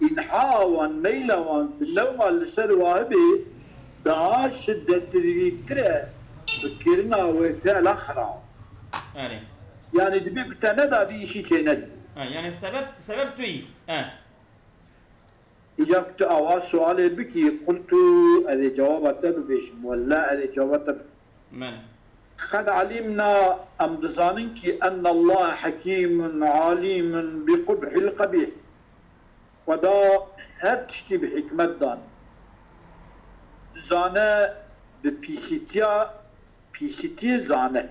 înha wan, meyla wan bi lewma li ser wahibê daha şiddetlîtir e bi kirina wê fela xirab. Erê. Yani dibê ku te neda vî îşî çê nedibû. Ha, yani sebep, sebep tu yî. He. Îcar ku tu awa sualê bikî, qultu, ez ê cewaba te bibêjim, wella ez ê cewaba te bibêjim. Belê. Qed alimna, em dizanin kî ennallahe hekîmun alîmun bi qubhil qebîh. Xweda her tiştî bi hikmet dan. Dizane bi pîsîtiya, pîsîtiyê zane.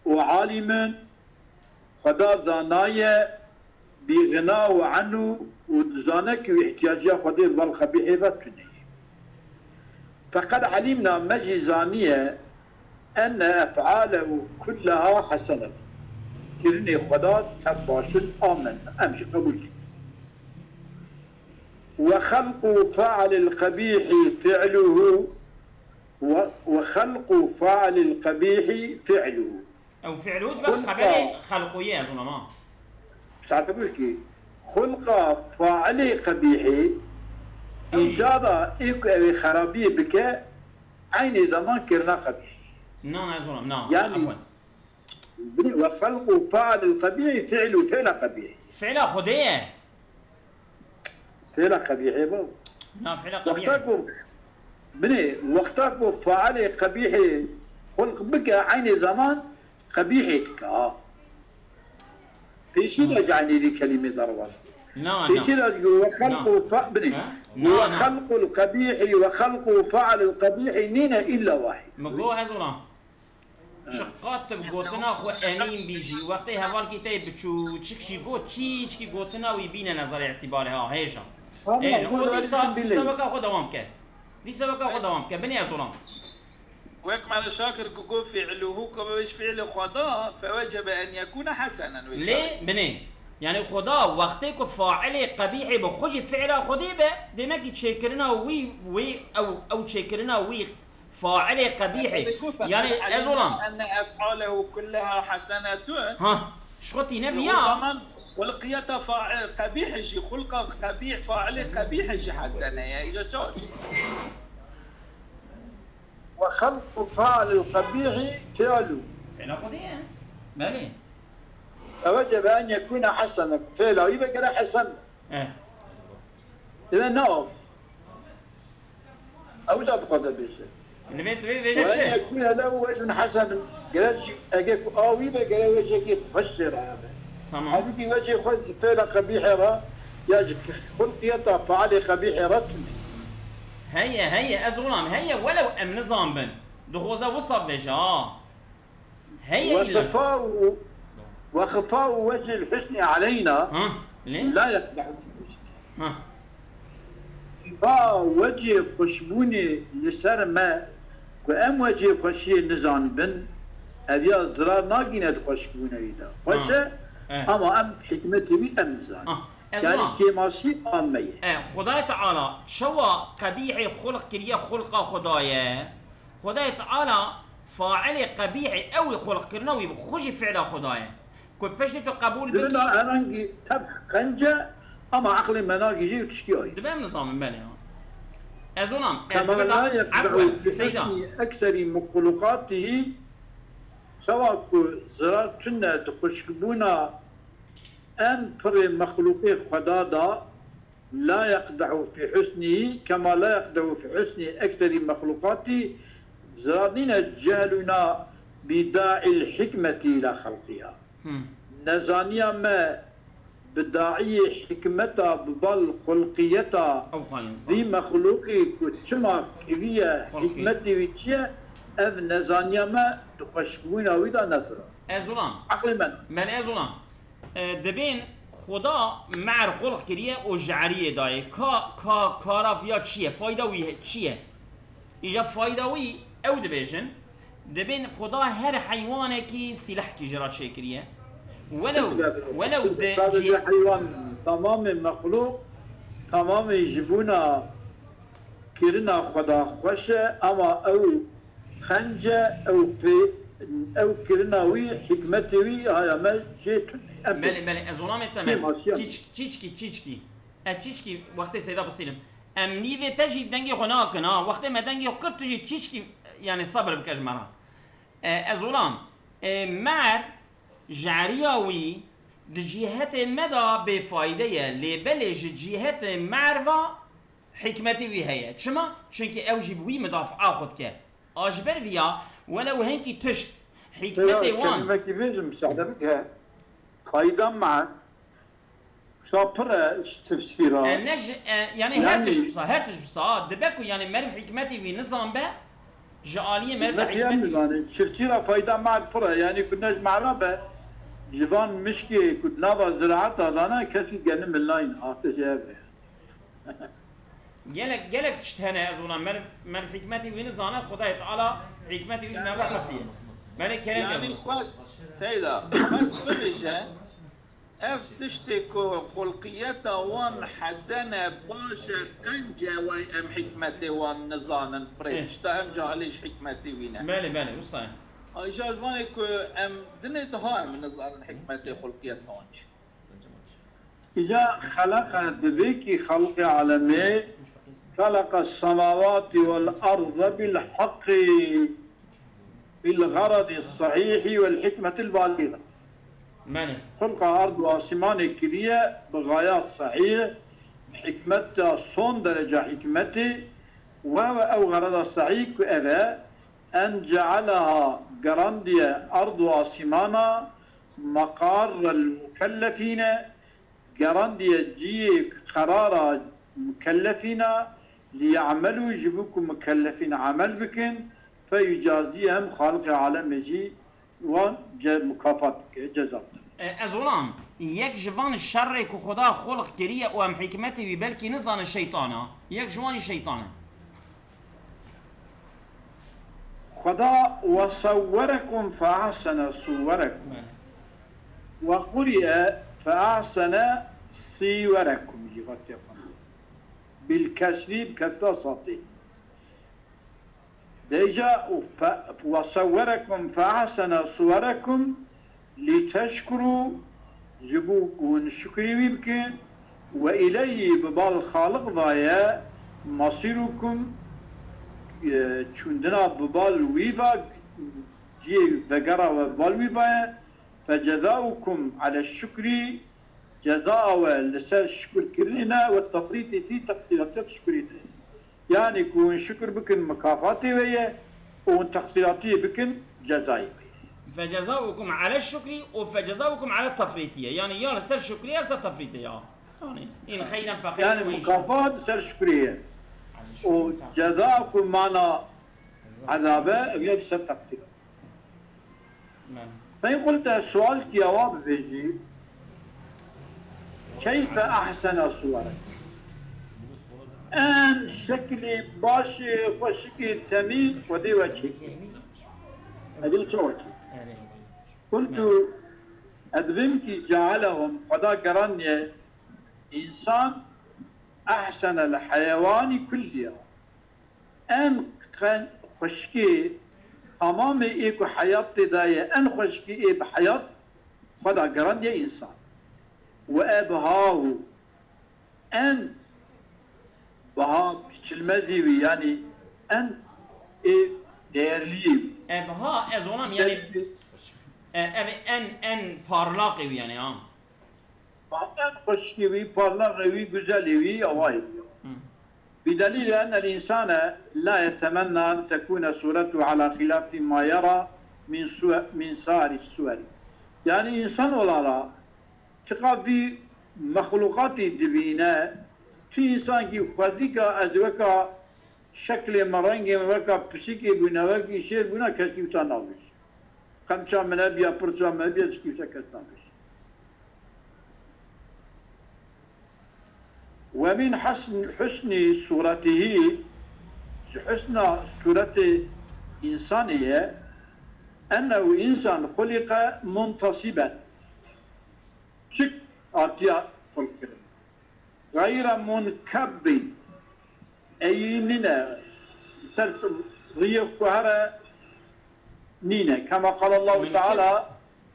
Û alîmun, Xweda zanaye bi xina û enû û dizane ku îhtiyaciya Xwedê li ber qebîhê ve tune ye. Feqed elîmna, me jî zaniye, enne ef'alehu kulleha hesenet. Kirinê Xweda tev baş in, amen. Em jî qebûl dikin. Ve xelqu failil qebîhi fi'luhu, ve, ve xelqu failil qebîhi fi'luhu. Ew fi'lû dibe Xulqa. xeberê xelqû ye, ez ona ma. Sadeburkî, xulqa failê qebîhê, Ew jî. îcada ê ku ew ê xerabiyê bike, eynê zeman kirina qebîhê. Na, na, ez ona, na, Yani, afwan. Binê, ve xelqu failil qebîhî fi'lû, fi'la qebîhî. Fi'la Xwedê ye. Fêla qebîhê bo. Na, fêla qebîhê. Wexta ku, binê, wexta ku failê qebîhê xulq bike, eynê zeman qebîhê dike, ha. Pêşî de ji eynê vî kelîmê derbas. Na, na. Pêşî de ji we xelq Na. û fa-, binê. Ha? Na, na. وخلق القبيح وخلق فاعل القبيح nîne illa wahid. Min got ez olam. Çiqat tu bi gotina xwe emîn bî jî, wextê hevalkî te yê biçûçik jî got, çîçkî gotina wî bîne nezerê îtîbarê ha, hêja. Hêja. O dîsa, dîsa weka xwe dewam ke. Dîsa weka xwe dewam ke. Binê ez olam. Wek Mele Şakir ku got fi'luhu ku bi fi'lê Xweda fewecebe en yekûne hesenen wê Lê binê. Yani Xweda wextê ku failê qebîhê bi xwe jî fi'la Xwedê be, demekî çêkirina wî, wî ew, ew çêkirina wî failê qebîhê. Yani ez olam. Enne ef'alehu kulleha hesenetun. Ha, ji xwe tîne O viya. zaman xulqiyeta fail qebîhê jî, xulqa qebîh, failê qebîhê jî hesene ye. Îca çawa çê? وخلق فاعل القبيح فعل. Fi'la Xwedê ye. Belê. فوجب أن يكون حسنا. Fi'la wî be gere hesen. Eh. Dibê na. Ew da dixwaze bêje. Divê, divê وأن vêje çi? يكون له وجه حسن. Gere jî ege ku a wî be gere wecekî xweş jê re hebe. Tamam. Halbuki wecê xwe ji fi'la qebîhê re ya ji xulqiyeta failê qebîhê re tune. Heye, heye, ez olam, heye, welew em nizan bin. Dixwaze wisa bêje, ha. Heye illa. وخفاء وخفاء وجه الحسن علينا Ha, lê? لا يقدح في حسنه. Ha. Xefa wecê xweşbûnê li ser me ku em wecê xweşiyê nizanibin, ev ya zirar nagîne di xweşbûneyê de. Xweş e, Eh. ama em hikmetê wî em nizanin. Ah, ez Yani olam. kêmasî a me ye. E, Xwedayê Teala çawa qebîhê xulq kiriye xulqa Xwedayê? Xwedayê Teala failê qebîhê ew ê xulqkirina wî bi xwe jî fi'la Xwedayê. Ku piştî tu qebûl Dibin bikî. a herangî tev qence ama aqlê me nagihîjê û tiştî ayê. Dibe em nizanin belê ya. Ez olam, ez Kema dibe la da, yeqda'u efwen, fi Seyda. husni ekseri mexlukatihi, çawa ku zirar tune di xweşkbûna en pirê mexlûqê Xweda da, la yeqda'u fi husnihi kema la yeqda'u fi husni ekseri mexlukatî, zirar nîne cehluna bida'il hikmeti ila xelqiha. Hmm. Nezaniya me bi daiyê hikmeta bi bal xulqiyeta Ew xayîn zan. vî mexlûqî ku çima kiriye, Xulqî. Hikmetê wî çi ye, ev nezaniya me di xweşbûna wî de nezira. Ez olam. Eqlê me ne. Men ez olam. E, dibên Xuda mer xulq kiriye û je'riyê dayê. Ka, ka, kara viya çi ye? Fayda wî he-, çi ye? Îja fayda wî ew dibêjin. Dibên Xuda her heywanekî sîlehkî ji ra çêkiriye. Welew, welew di Sadece cî- heywan, tamamê mexlûq, tamamê ji bûna kirina Xweda xweş e, ama ew xence, ew fê, ew kirina wî, hikmetê wî haya me jê tune. Em Belê, belê, ez olamê te Kêm me. asiyan. Çîç-, çîçkî, çîçkî. E, çîçkî, wextê Seyda bistînim. Em nîvê te jî dengê xwe nakin ha. Wextê me dengê xwe kir, tu jî çîçkî, yani sabir bike ji me re. E, ez olam. E, mer, jeriya wî, di cîhetê me de bêfayde ye. Lê belê ji cîhetê mer ve hikmetê wî heye. Çima? Çunkî ew jî bi wî midafea xwe dike. A ji ber vî ya, welew hinkî tişt, hikmetê Ya, wan. kelimekî bêjim, müsaade bike. Fayda me, wisa pir e, ji tifsîra. E, ne ji, e, yani her tişt wisa, her tişt wisa, ha, dibe ku yani meriv hikmetê wî nizan be, ji aliyê meriv de Hikmetê em hikmetê wî. Nizanin. Tifsîra fayda me pir e, yani ku ne ji me re be, ji van mişkê ku di nava ziraeta de ne, kesî geni milayîn, artêşê ev e. Gelek, gelek tişt hene ez ona, meriv, meriv hikmetê wî nizane, Xwedayê Teala hikmetê wî ji me re xefiye. Belê kerem Yani gelek. xwe Seyda, xwe bibêje, ev tiştê ku xulqiyeta wan hesene, baş e, qenc e, wey em hikmetê wan nizanin, firê Eh. tişta em cahilê ji hikmetê wî ne. Belê, belê, wisa ye. Aja li vanê ku em dinê diha em nizanin hikmetê xulqiyeta wan jî. Îca xeleqe, divê kî xelqê alemê, xeleqe semawati wel arde bil heqî, bil xeredi sehîhî wel hikmetil balîxe. Belê. Xulqa erd û asîmanê kiriye bi xaya sehîh, hikmeta son dereca hikmetê, we ve ew xereda sehîh ku ev e, en cealeha, gerandiye erd û asîmana, meqarrel mukellefîne, gerandiye ciyê qerara mukellefîna liya'melû, ji bo ku mukellefîn emel bikin, feyucazihem, Xaliqê alemê jî wan ce-, mukafat bike, ceza bide. E, ez olam, yek ji van şerê ku Xweda xulq kiriye û em hikmetê wî belkî nizane şeytan e. Yek ji wan jî şeytan e. Xweda, "Ve sawwerekum fe ahsene suwerekum." Bele. "Ve quri'e fe ahsene siwerekum" jî hatiye xwendin. Bil kesrî, bi kesra satê. Dêja û fe-, "Ve sawwerekum fe ahsene suwerekum liteşkuru", ji bo ku hûn şukrî wî bikin, "ve ileyhi", bi bal Xaliq ve ye, "masirukum", e, çûndina bi bal wî ve, cihê vegera we bi bal wî ve ye, "fecezaukum ale şukrî", ceza we li ser şukurkirinê ne, "ve tefrîtî fî", teqsîratê şukurî ne. Yanî ku hûn şukir bikin, mikafatê we ye, û hûn teqsîratiyê bikin, cezayê we ye. Fecezaukum ale şukrî û fecezaukum ale tefrîtiye. Yanî ya li ser şukrî ya li ser tefrîtê ya. Yanî in xeyren fe xeyren Yanî we in şer. Mukafat li ser şukrî ye. Û ceza ku mana ezabe, ev ye li ser teqsîrat. Bele. Fe in qulte, sual kî awa bibêjî, "Keyfe ahsene suwere?" En şeklî başê, xweşikê temî Xwedê we çêkir. Edê çawa çêkir? Erê. Qultu, ez dibêm kî cealehum, Xweda gerandiye însan ehsenel heyewanî kulliya. En qe-, xweşikê tamamê ê ku heyat tê de ye, en xweşikê ê bi heyat Xweda gerandiye însan. Ve ebhahu, en baha biçilmezî wî, yanî en ê değerliyê wî. Ebha, ez onam, yanî, Belkî e, ev en, en parlaqê wî, yanî, ha. En xweşikê wî, parlaqê wî, guzelê wî, awayê wî. Hı. Bidelîlî ennel însane la yetemenna en tekûne sûretu ala xilafî ma yera min suwe-, min sairî suwerî. Yanî însan olara çiqa vî mexluqatî dibîne, tu însankî xwezîka ez weka şeklê me, rengê me weka pisikê bûne, wekî şêr bûne, keskî wisa nabêje. Qemça min hebiya, pirça min hebiya, çikî wisa kes nabêje. Ve min husn-, husnî sûretihî, ji husna sûretê însanê ye, ennehu însan xuliqe muntasiben. Çik hatiya xulqkirin. Gayre munkebbin. Eyî nîne. Ser riyê xwe here nîne. Kema qal Allahu Teala,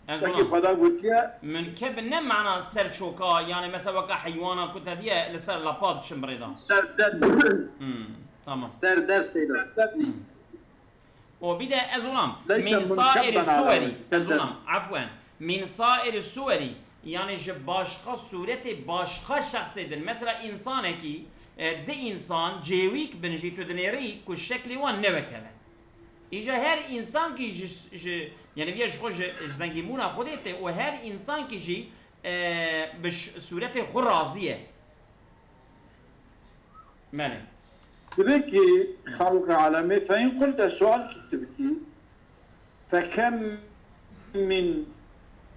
wekî Xweda gotiye. Munkeb ne mana ser çoka, yani mesela weka heywana ku te diye li ser lapa diçin birêda. Ser dev. Hmm, tamam. Ser dev seyda. Ser dev nîne. O bir de ez olam, leyse min sairi suweri, ez olam, afwen, min sairi suweri, yani ji başka sureti başka şahsê din. Mesela insanekî, e, di insan cêwîk bin jî tu dinêrî ku şeklê wan ne wek hev e. Îja her insan kî ji, ji, yani viya ji xwe ji, ji zengînbûna Xwedê tê û her insan kî jî, e, bi ş-, suretê xwe razî ye. Mene. Divê ki xalqê alemê fein qul de sual ki tibkî, fekem min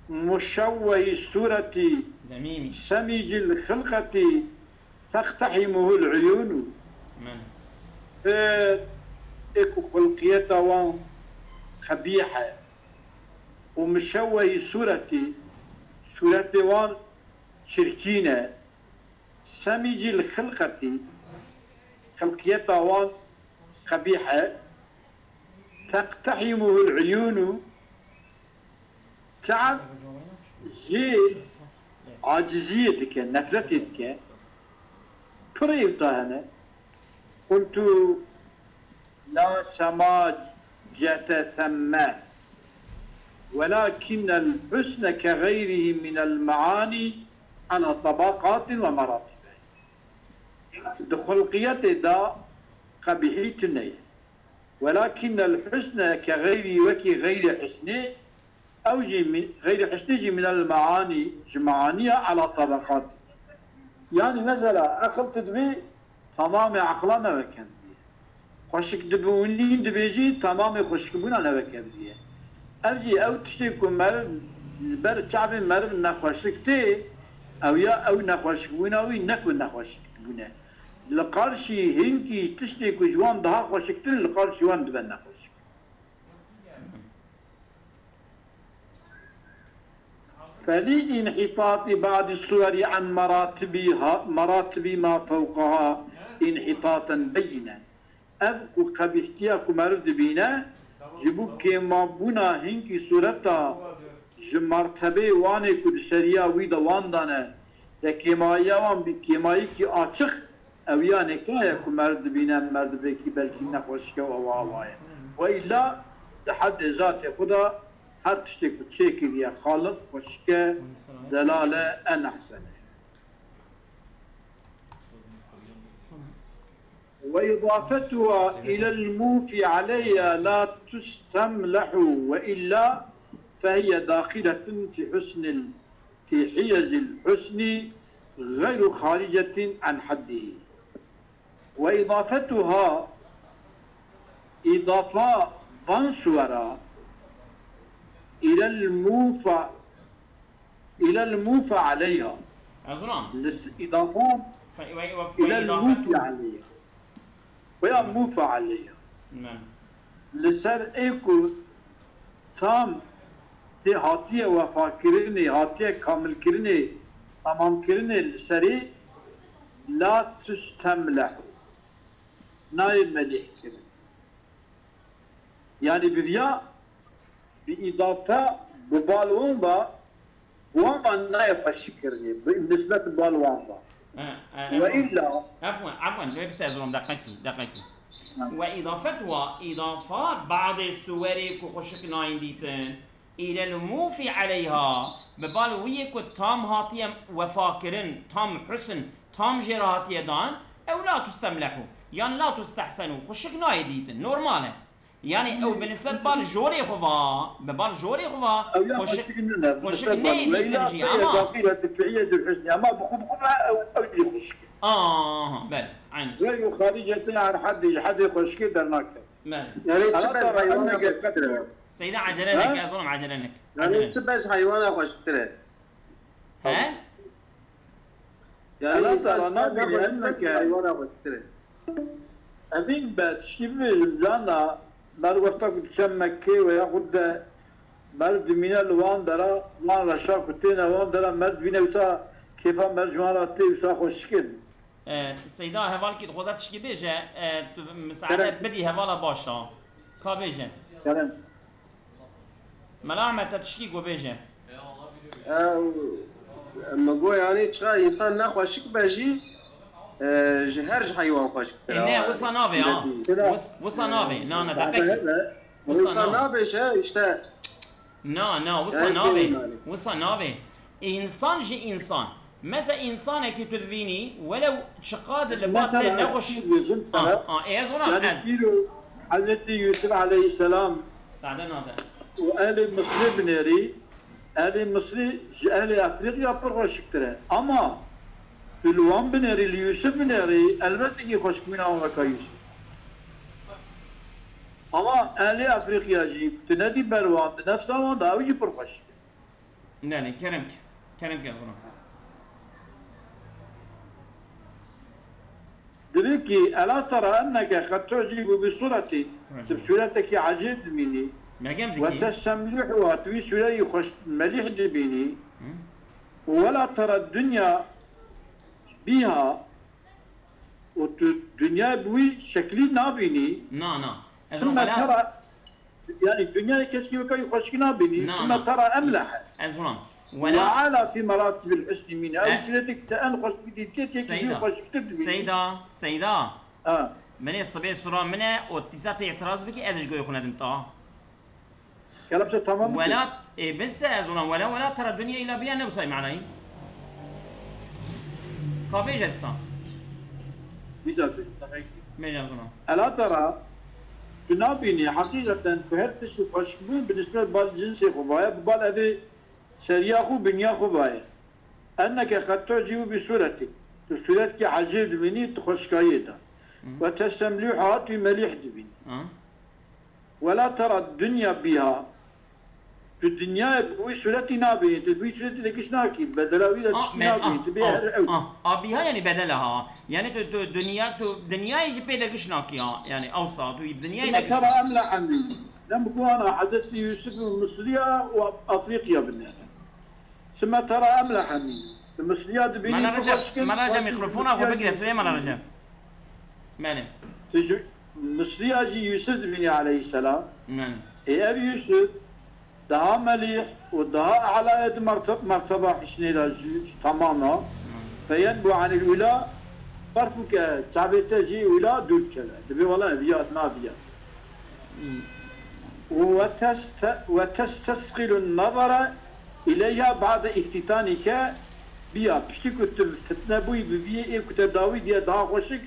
muşewwehi sureti Demîmî. semicil xilqeti teqtehimuhul uyunu. Mene. Ê, ê ku xulqiyeta wan qebîh e û muşewwehi sureti, suretê wan çirkîn e. Semîcî li xilqetî, xilqiyeta wan qebîh e, teqtehîmuhul uyûnû, çav jê aciziyê dike, nefretê dike, pir êwta hene. Qultu, la semacete themme, welakinnel husne ke xeyrihî minel meanî ala tabaqatin ve meratibe. Di xulqiyetê de qebîhî tune ye. Welakinnel husne ke xeyrî, wekî xeyrê husnê, ew jî mi-, xeyrê husnê jî minel meanî, ji meaniya ala tabaqat. Yanî mesela eqil tu dibî, tamamê eqila ne wek hevdî ye. Xweşik dibûnî dibêjî, tamamê xweşikbûna ne wek hevdî ye. Ev jî ew tiştê ku meriv, li ber çavê meriv nexweşik tê, ew ya ew nexweşikbûna wî ne ku nexweşikbûn e. Li qarşî hinkî tiştê ku ji wan daha xweşiktir, li qarşî wan dibe nexweşik. فلانحطاط بعض الصور عن مراتبها، مراتب ما فوقها انحطاطا بينا. Ev ku qebîhtiya ku meriv dibîne, ji bo kêmabûna hinkî sureta ji mertebeyê wanê ku di seriya wî de wan dane, de kêmayiya wan bî kêmayîkî açiq, ew ya nêka ye ku meriv dibîne merdivekî belkî nexweşik e û ew ava ye. Ve îlla di hedê zatê xwe de her tiştê ku çêkiriye xaliq, xweşik e, delal e, e nehsen e. وإضافتها إلى الموفي عليها لا تستملح، وإلا فهي داخلة في حسن ال-، في حيز الحسن غير خارجة عن حده. وإضافتها، إضافة van suwera, إلى الموفى، إلى الموفى عليها. Ez wan. Lis-, îdafa Fe-, ve, ve, إلى ve الموفى îdafetu. عليها. Veya mufa aleyha. Ne. Li ser ê ku tam tê hatiye wefakirinê, hatiye kamilkirinê, tamamkirinê li serê la tustemlehu. Nayê melihkirin. Yanî bi viya bi îdafe bi bal wan ve, wan ve nayê xweşikkirinê, bi nisbet bal wan ve. E, e, Ve efwan. îlla Efwan, efwan, lê bise ez rom deqekî, deqekî. Ha. Ve îdafet ve, îdafa badê suwerê ku xweşik nayên dîtin, îlel mûfî aleyha, bi bal wî yê ku tam hatiye wefakirin, tam husn, tam jê re hatiye dan, ew la tustemlehu, yan la tustehsenu, xweşik nayê dîtin, normal e. Yanî ew bi nisbet bal jorê xwe va, bi bal jorê xwe va, Ew ya xweşik, xweşik nîne, xweşik neyê dîtin jî, ama. Daqîre fi'liyê dil husnî, ama bi xwe bi xwe re ew, ew jî xweşik e. Aha, belê, eyn. Ve yu xaricete an heddi, ji hedê xweşikê dernake. Belê. Yani çi bez haywana xweşiktir e? Seyda, acele neke, ez olam acele neke. Yani çi bez haywana xweşiktir e? He? Yani Ela insan Teala nabîne, enneke haywana xweştir e. Evîn be, tişkî bibêjim, cana, mer wexta ku diçe Mekkê ve yaxud de mer dimîne li wan dera, wan reşa ku têne wan dera, mer dibîne wisa kêfa mer ji wan re tê, wisa xweşik in. E, Seyda, hevalkî dixwaze tişkî bêje, e, tu misaade Kerem. bidî hevala baş a. Ka bêje. Kerem. Mela Ahmet, te tişkî go bêje. Ew, me go, yani, çiqa insan ne xweşik be jî, e, ji her ji heywan xweşiktir e. E, ne, wisa nabe, ha. Sûretî. Wis-, wisa nabe. Na, na, deqekî. Wisa nabe jî, işte. Na, na, wisa nabe. Wisa nabe. Însan ji însan. Mesela însanekî tu divînî, welew çiqad li ba te nexweş. Mesela, şîr dibêjim sana. Ah, ah, ê, ez ona, yani ez. Şîr û Hezretî Yûsif aleyhisselam Sade nade. û ehlê Misrê binêrî, ehlê Misrê ji ehlê Efrîqya pir xweşiktir e. Ama tu li wan binêrî, li Yûsif binêrî, elbet ki xweşikbûna wan weka Yûsif. Ama ehlê Efrîqya jî tu nedî ber wan, di nefsa wan de ew jî pir xweşik e. Ne, ne, kerem ke. Kerem ke, ez ona. Divê ki, ela tera enneke qed tu'cibu bi suretî, tu bi sûretekî ecêb dimînî. Megem dikî. Ve testemlihuha, tu wî sûreyî xweş melîh dibînî. Hı? Ve la tera dunya biha, û tu dinyayê bi wî şeklî nabînî. Na, na. Ez ona Sümme wela tera Yani dinyayê keşkî weka wî xweşikî nabînî. Na, Sümme na. tera emlehe. Ez wan. Ve Wela ala fî meratibil husnî mîne. Ew E- sûretek te en xweşikî dîtiye, têkî jî Seyda. xweşiktir dibînî. Seyda, Seyda. Ha. Min ê sibê sura min e û tîsa tê îtiraz bikî, ez ji goyê xwe nedim ta. Kelepçe tamam bikî. Wela, ê, bin se ez wan. Wela, wela tera dunya îla biya ne wisa manayî. Ka bêje disa. Dîsa tu, demek ki. Mêja zona. Ela tera, tu nabînî heqîqeten ku her tişt xweşik bû bi nisbet bal cinsê xwe vaye, bi bal evê seriya xwe, binya xwe vaye. Enneke qed tu'cibu bi sûretî. Tu sûretkî ecêb dibînî, tu xweşikayê de. Hı. Ve testemlîha, tu melîh dibînî. Hı. Ve la tera dunya biha. Tu dinyayê bi wî sûretî nabînî, tu bi wî sûretî de giş nakî, bedela wî de tiştî nabînî, tu bê her ew. Ah, ah, biha yani bedela ha. Yani tu, tu dinya, tu dinyayê jî pê de giş nakî ha. Yani ewsa tu dinyayê de giş nakî. Tera emla emî. Dem bi guhana Hezretî Yûsif û Misliya û Afrîqya binêre. Sime tera emla hemî. Di Misliya dibînî. Mela Recep, Mela Recep, mikrofona xwe bigire, sibê Mela Recep. Mele. Tu ji Misliya jî Yûsif dibînî aleyhisselam. Mele. Ê ev Yûsif daha melîh û daha elayê di merte-, merteba husnê de jî tamam e. Mele. Feyenbu anil ula, ferfûke çavê te jî ula dûr dikeve. Dibê wela ev ya, naviya. Hmm. وتست-، وتستثقل النظر إليها بعد افتتانك بها. Piştî ku tu fitne bûyî bi vî ê ku te dawî diye daha xweşik,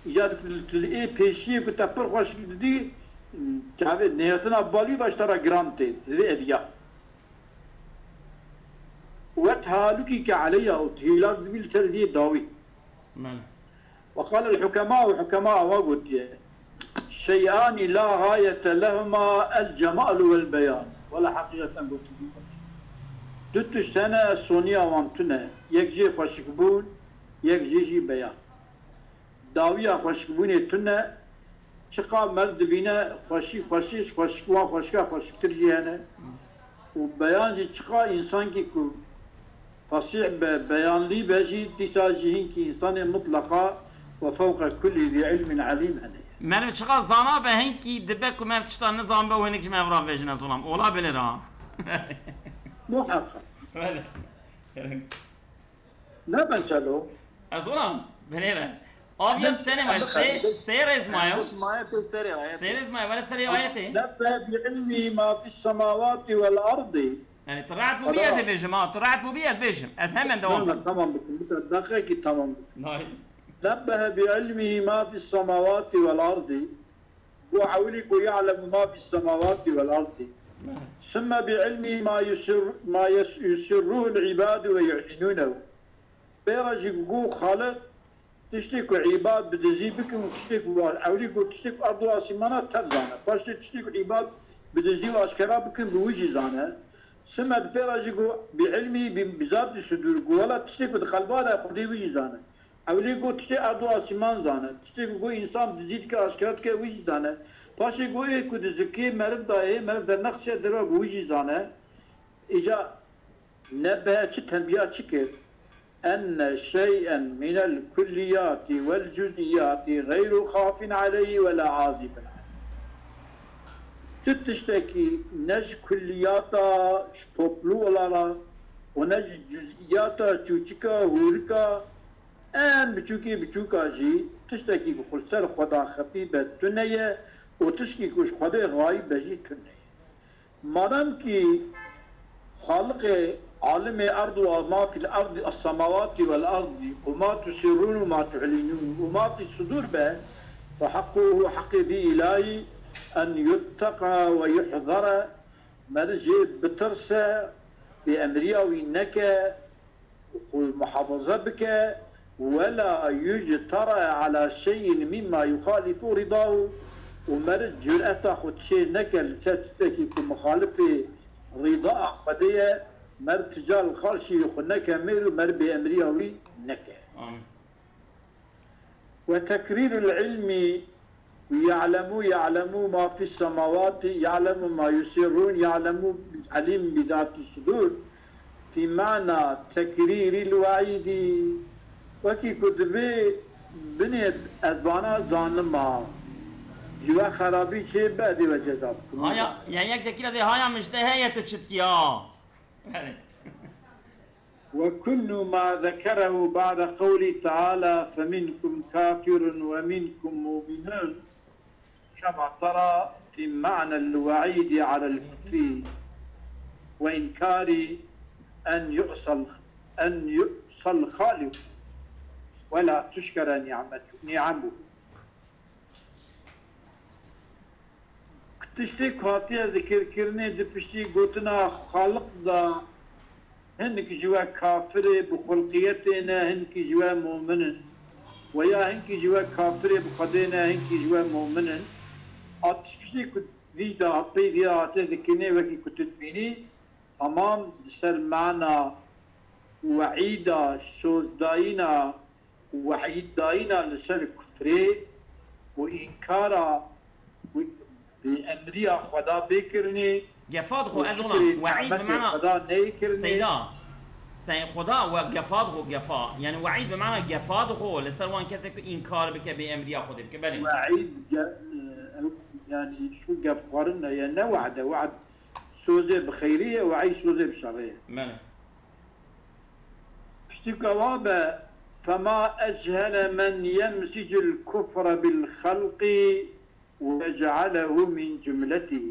ya tu li ê pêşiyê ku te pir xweşik didî, çavê nêhatina balî ve ji te re giran tê, divê ediya. وتهالكك عليها, û tu hêlak dibî li ser vî dawî. Mele. وقال الحكماء, û hukema awa gotiye, شيئان لا غاية لهما الجمال والبيان. Wela heqîqeten gotin. Du tişt hene, soniya wan tune. Yek jê xweşikbûn, yek jê jî beyan. Dawiya xweşikbûnê tune, çiqa meriv dibîne xweşî, xweşî, xweşik wan xweşika xweşiktir jî hene. Û beyan jî çiqa însankî ku fesîh be, beyanlî be jî, dîsa jî hinkî însanê mutleqa ve fewqe kullî zî ilmin elîm hene. Meriv çiqa zana be, hinkî dibe ku meriv tişta nizan be û hinek ji me ev re vêjine, zolam. Ola bilir ha. Muheqeq. Belê. Ne ben selo. Ez olam, binêre. Aviya tenê me, sê, sê rêz maye. Maye pê serê ayetê. Sê rêz maye, were serê ayetê. Nebbe bi ilmihi ma fis semawati vel ardi. Yani, tu rahat bûbî ez ê bêjim, ha, tu rahat bûbî ez bêjim. Ez hemen devam dikim. Tamam, tamam bikim, bir dakika ki tamam bikim. Nay. Nebbe bi ilmihi ma fis semawati vel ardi. Got, ewilî got, "Ya'lemu ma fis semawati vel ardi." Sümme bi ilmî ma yusir-, ma yes-, yusirruhul ibadu ve yu'linunehu. Pê re jî got, Xaliq, tiştê ku îbad bi dizî bikin û tiştê ku wa-, ewilî got, tiştê ku erd û asîmana tev zane. Paştê tiştê ku îbad bi dizî û aşkera bikin, bi wî jî zane. Sümme di pê re jî got, bi ilmî bi, bi zati sudur, got, wela tiştê ku di qelba de Xwedê wî jî zane. Ewilî got, tiştê erd û asîman zane. Tiştê ku got, însan dizî dike, aşkera dike, wî jî zane. Paşê got, ê ku di zikê meriv de yê, meriv derneqişe derve, wî jî zane. Îca nebbehe çi tenbiya çi kir? Enne şey'en minel kulliyati vel cüz'iyati gayru xafin aleyhi ve la azibin aleyh. Ti tiştekî ne ji kulliyata ji toplû olarak û ne ji cüz'iyata çûçika hûrika en biçûkê biçûka jî tiştekî ku xwe ser xwe da xefî be tune ye û tişkî ku ji Xwedê xayîb be jî tune ye. Madem kî Xaliqê alimê erd û ma fil erdî, es-semawatî vel erdî û ma tusirrûn û ma tu'linûn û ma fî sudûr be, fe heqquhu, heqê vî îlahî, en yutteqa ve yuhzere, meriv jê bitirse, bêemriya wî neke, xwe muhafaza bike, wela yuctera ala şey'in mimma yuxalifu ridahu, û meriv cüreta xwe çê neke li ser tiştekî ku muxalifê rîdaa Xwedê ye, meriv tija li xarşî xwe neke mêr û meriv bêemriya wî neke. Amin. Ve tekrîrul ilmî, ya'lemu, ya'lemu ma fis semawati, ya'lemu ma yusirrûn, ya'lemu, elîm bi zati sudur, fî mana tekrîril we'îdî. Wekî ku dibê binê ez vana zanima, ji we xerabî çê be, ez ê we ceza bikim. Haya, yani yek cekî re dê haya min ji te heye tu çi dikî ha? Yani. وكل ما ذكره بعد قوله تعالى: فمنكم كافر ومنكم مؤمن، كما ترى في معنى الوعيد على الكفر وإنكار أن يعصى ال-، أن يعصى الخالق ولا تشكر نعمته، نعمه. Tiştê ku hatiye zikirkirinê di piştî gotina Xaliq de Hinek ji we kafirê bi xulqiyetê ne, hinkî ji we mumin in. Weya hinkî ji we kafirê bi Xwedê ne, hinkî ji we mumin in. A tiştê ku vî da pey vî hate dikinê wekî ku tu dibînî, temam li ser mana weîda, sozdayîna, weîddayîna li ser kufrê û înkara û bêemriya Xweda bê kirinê Gefa dixwe, û ez olam. şukrê Weîd bi nimetê mana Xweda neyê kirinê. Seyda. Sey Xweda we gefa dixwe, gefa. Yani weîd bi mana gefa dixwe li ser wan kesê ku înkar bike, bêemriya Xwedê bike. Belê. Weîd ge-, ew, yani şu gef xwarin ne, yani ne we'd e, we'd sozê bi xeyrî ye, weîd sozê bi şerê ye. Belê. Piştî ku ewa be, فما أجهل من يمزج الكفر بالخلق ويجعله من جملته.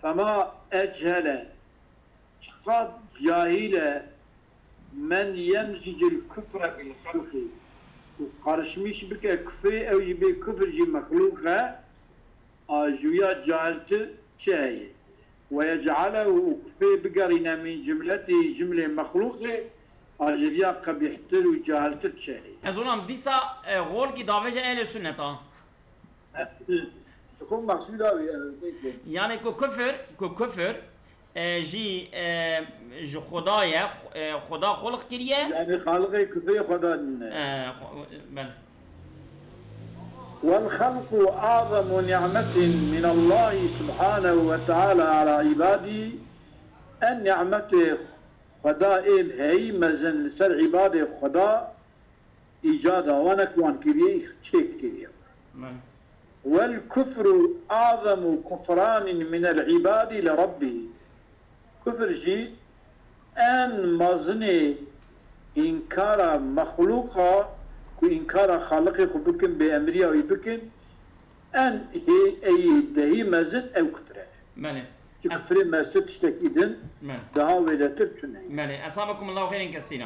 فما أجهل, çiqas cahîl e, من يمزج الكفر بالخلق, û qarişmîş bike kufrê, ew jî bê kufr jî mexlûq e, a ji wiya cahiltir çi heye? ويجعله, û kufrê bigerîne من جملته, cimlê mexlûqê, a ji viya qebîhtir û cahiltir çi heye? Ez olam dîsa, e, xolkî davêje ehlê sunneta. Ji xwe mexsûda wî, e, neyse. Yani ku kufir, ku kufir, e, jî, e, ji Xweda ye, e, Xweda xulq kiriye. Yani xaliqê kufrê Xweda nîne. E, xo-, ben. والخلق أعظم نعمة من الله سبحانه وتعالى على عباده. En nimetê Xweda ên heyî mezin li ser îbadê Xweda îcada wan e ku wan kiriye, çêk kiriye. Belê. والكفر أعظم كفران من العباد لربه. Kufr jî en mezinê înkara mexlûqa ku înkara Xaliqê xwe bikin, bêemriya wî bikin, en hê ê dehî mezin ew kufr e. Belê. Ji Es- kufrê meztir tiştekî din Belê. daha wêdetir tune ye. Belê. Esabekumullahu xeyrên kesîra.